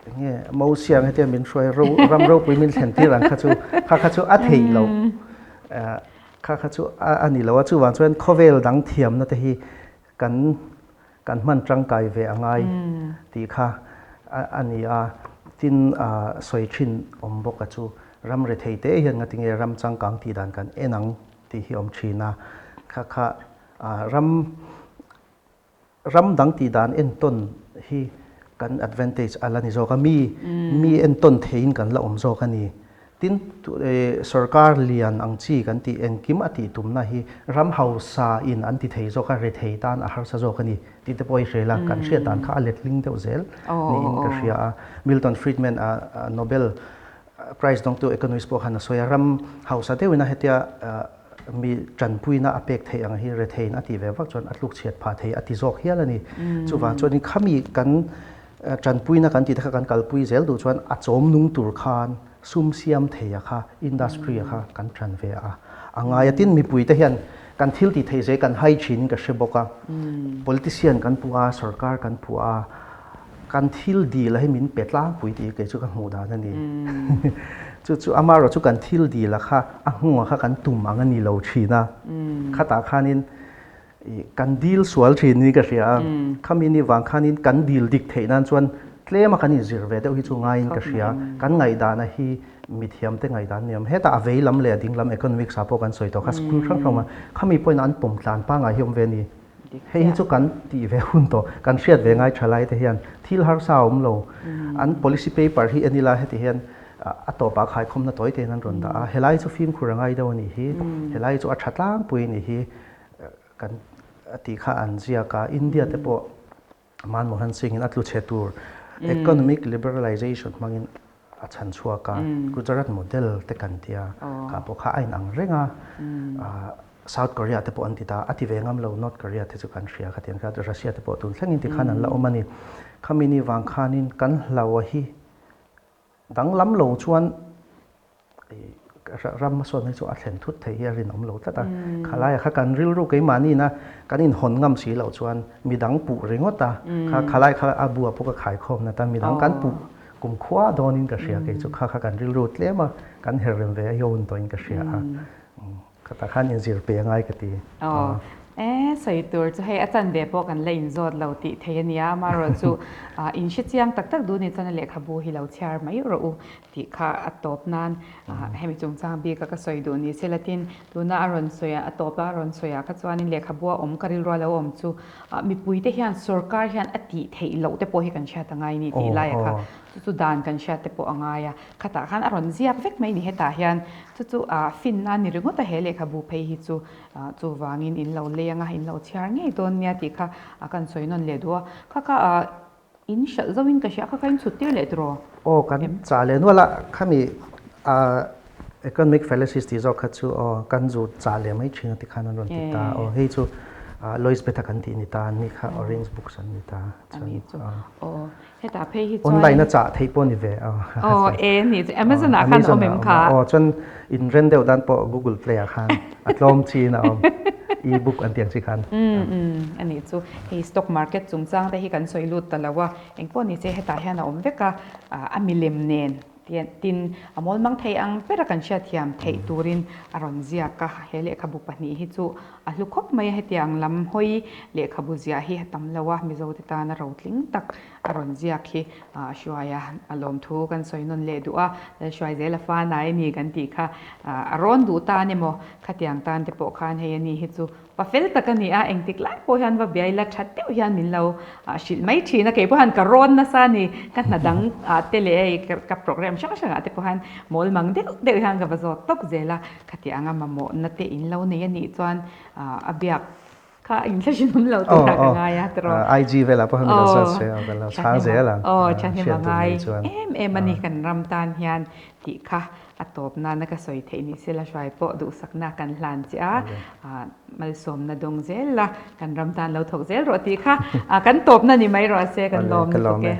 Speaker 2: enge Mosia ang hetia min hruai ram ropui min thlen tir ang kha chu kha kha chu a theih loh kha kha chu a ni lo a, chuvang chuan khawvel dang thiamna te hi kan kan hman tangkai ve a ngai tih kha a ni a, tin sawi thin awm bawk a chu ram rethei te hian ngatinge ram changkang tih dan kan en ang tih hi awm thin a, kha kha ram ram dang tih dan entawn hi kan advantage a la ni zawk a, mi mi entawn theiin kan la awm zawk a ni. Tin, sorkar lian ang chi kan tih engkim a tih tumna hi ram hausa in an ti thei zawk a, rethei tan a harsa zawk a ni tih te pawh i hre la, kan hriat dan kha a letling deuh zel niin ka hria a. Milton Friedman a Nobel Prize dawngtu economist pawh khan a sawi a, ram hausa deuhin a hetia mi tanpuina a pek theih ang hi retheiin a tih ve vak chuan a tluk chhiat phah thei a ti zawk hial a ni. Chuvang chuanin khami kan Tanpuina kan tih te kha kan kalpui zel duh chuan a chawm nung tur khan sum siam thei a kha industry a kha kan tan ve a. A ngai a tin mipui te hian kan thil tih theih zel kan hai thin in ka hre bawk a. Politician kan puh a, sorkar kan puh a, kan thil dil a hi min pe tlangpui tih hi kei chu ka hmuh dan a ni. Chu chu amaherawh chu kan thil dil a kha a hnungah kha kan tum ang a ni lo thin a. Khatah khanin Kan dil sual thin ni ka hria a, khami ni vang khanin kan dil dik theih nan chuan tlem a kan inzir ve deuh hi chu ngaiin ka hria. Kan ngaihdan a hi mithiam te ngaihdan ni awm. Hetah a vei lam leh a ding lam economics ah pawh kan sawi tawh kha school hrang hrang a, khami pawhin an pawm tlan pangngai hi awm ve a ni. Hei hi chu kan tih ve hun tawh, kan hriat ve ngai tha lai te hian thil harsa a awm lo. An policy paper hi en ila heti hian a tawpah khaikhawmna tawi tein an rawn dah a, helai chu fimkhur a ngai deuh a nih hi, helai chu a tha tlangpui a nih hi. Kan tih kha an ziak a, India te pawh Manmohan Singh in a tlu chhe tur economic liberalization hmangin a chhan chhuak a, Gujarat model te kan tia kha pawh kha a inang reng a, South Korea te pawh an ti ta, a ti ve ngam lo North Korea te chu kan hria kha tiang kha Russia te pawh tun thlengin tikhan an la awm a ni. Khami ni vang khanin kan hlau a hi Danglam lo chuan ram hmasawn hi chu a thlen thut thei hi a rinawm lo tlat a. Khalaiah kha kan rilru keimahniina kan inhawn ngam si loh chuan midang puh ringawt a, kha khalai kha a bua pawh ka khaikhawm nat a, midang kan puh kumkhua dawnin ka hria kei chu kha kha kan rilru tlem a, kan her rem ve a hi a hun tawhin ka hria a. Khatah khan inzir pe angai ka ti.
Speaker 1: Aw, e, sawi tur chu hei a chanve pawh kan la inzawt lo tih thei a nia, amaherawh chu in hre chiang tak tak duh ni chuan a lehkhabu hi lo chhiar mai rawh u tih kha a tawp nan hemi chungchang bik a ka sawi duh ni se latin tuna a rawn sawi a tawp a a rawn sawi ah kha chuanin lehkhabu a awm ka rilru a lo awm chu mipui te hian sorkar hian a tih theih loh te pawh hi kan hriat angai ni tih lai ah kha chu chu dan kan hriat te pawh a ngai a. Khatah khan a rawn ziak vek mai ni hetah hian chu chu finna a ni ringawt a he lehkhabu phei hi chu chuvangin in lo leng a in lo chhiar ngei dawn nia tih kha kan sawi nawn leh duh a kha kha in hralh zo in ka hria kha kha in chhut tir leh tiraw?
Speaker 2: Aw kan chah leh nual a khami economic fallacies tih zawk kha chu aw kan zu chah leh mai thin a tikhan an rawn ti ta aw hei chu Lois Betha kan tih ni ta ni kha Orange Books an ni ta
Speaker 1: chuan aw Hetah phei hi chuan
Speaker 2: Online a chah theih pawh ni ve a.
Speaker 1: Aw e ni chu Amazon ah khan awm em kha?
Speaker 2: Aw chuan in ren deuh dan pawh Google Play ah khan a tlawm chi in a awm e-book an tih ang chi khan.
Speaker 1: Umm a nih chu hei stock market chungchang te hi kan sawi lut ta lo a, engpawh ni se hetah hian a awm vek a, a milem nen tin a mawl mang thei ang ber a kan hriatthiam theih turin a rawn ziak a, he lehkhabu pahnih hi chu A hlu khawp mai a, hetiang lam hawi lehkhabu ziah hi a tam lo a, Mizote tana rotling tak A rawn ziak hi a hruai a, a lawmthu kan sawi nawn leh duh a, Lalhruai zel a fa nai a ni kan tih kha a rawn duh tan emaw khatiang tan te pawh khan hei a ni hi chu pa fel tak a ni a, engtik lai pawh hian va biai la that deuh hian min lo hrilh mai thin a, kei pawh hian ka rawn nasa a ni, ka hna dang ah te leh hei ka program hrang hrang ah te pawh hian mawl mang deuh deuh hian ka va zawt tawp zel a, khatiang a mamawhna te in lo nei a nih chuan a biak Kha inthla hrim lo tur ah ka ngai a tiraw.
Speaker 2: IG velah pawh hemi lo search se a kan lo chhang zel ang.
Speaker 1: Aw thahnem a ngai em em a ni kan ram tan hian tih kha a tawp nana ka sawi theih ni sela hruai pawh duhsakna kan hlan che a malsawmna dawng zel la kan ram tan lo thawk zel rawh tih kha kan tawpna ni mai rawh se kan lawm lutuk e.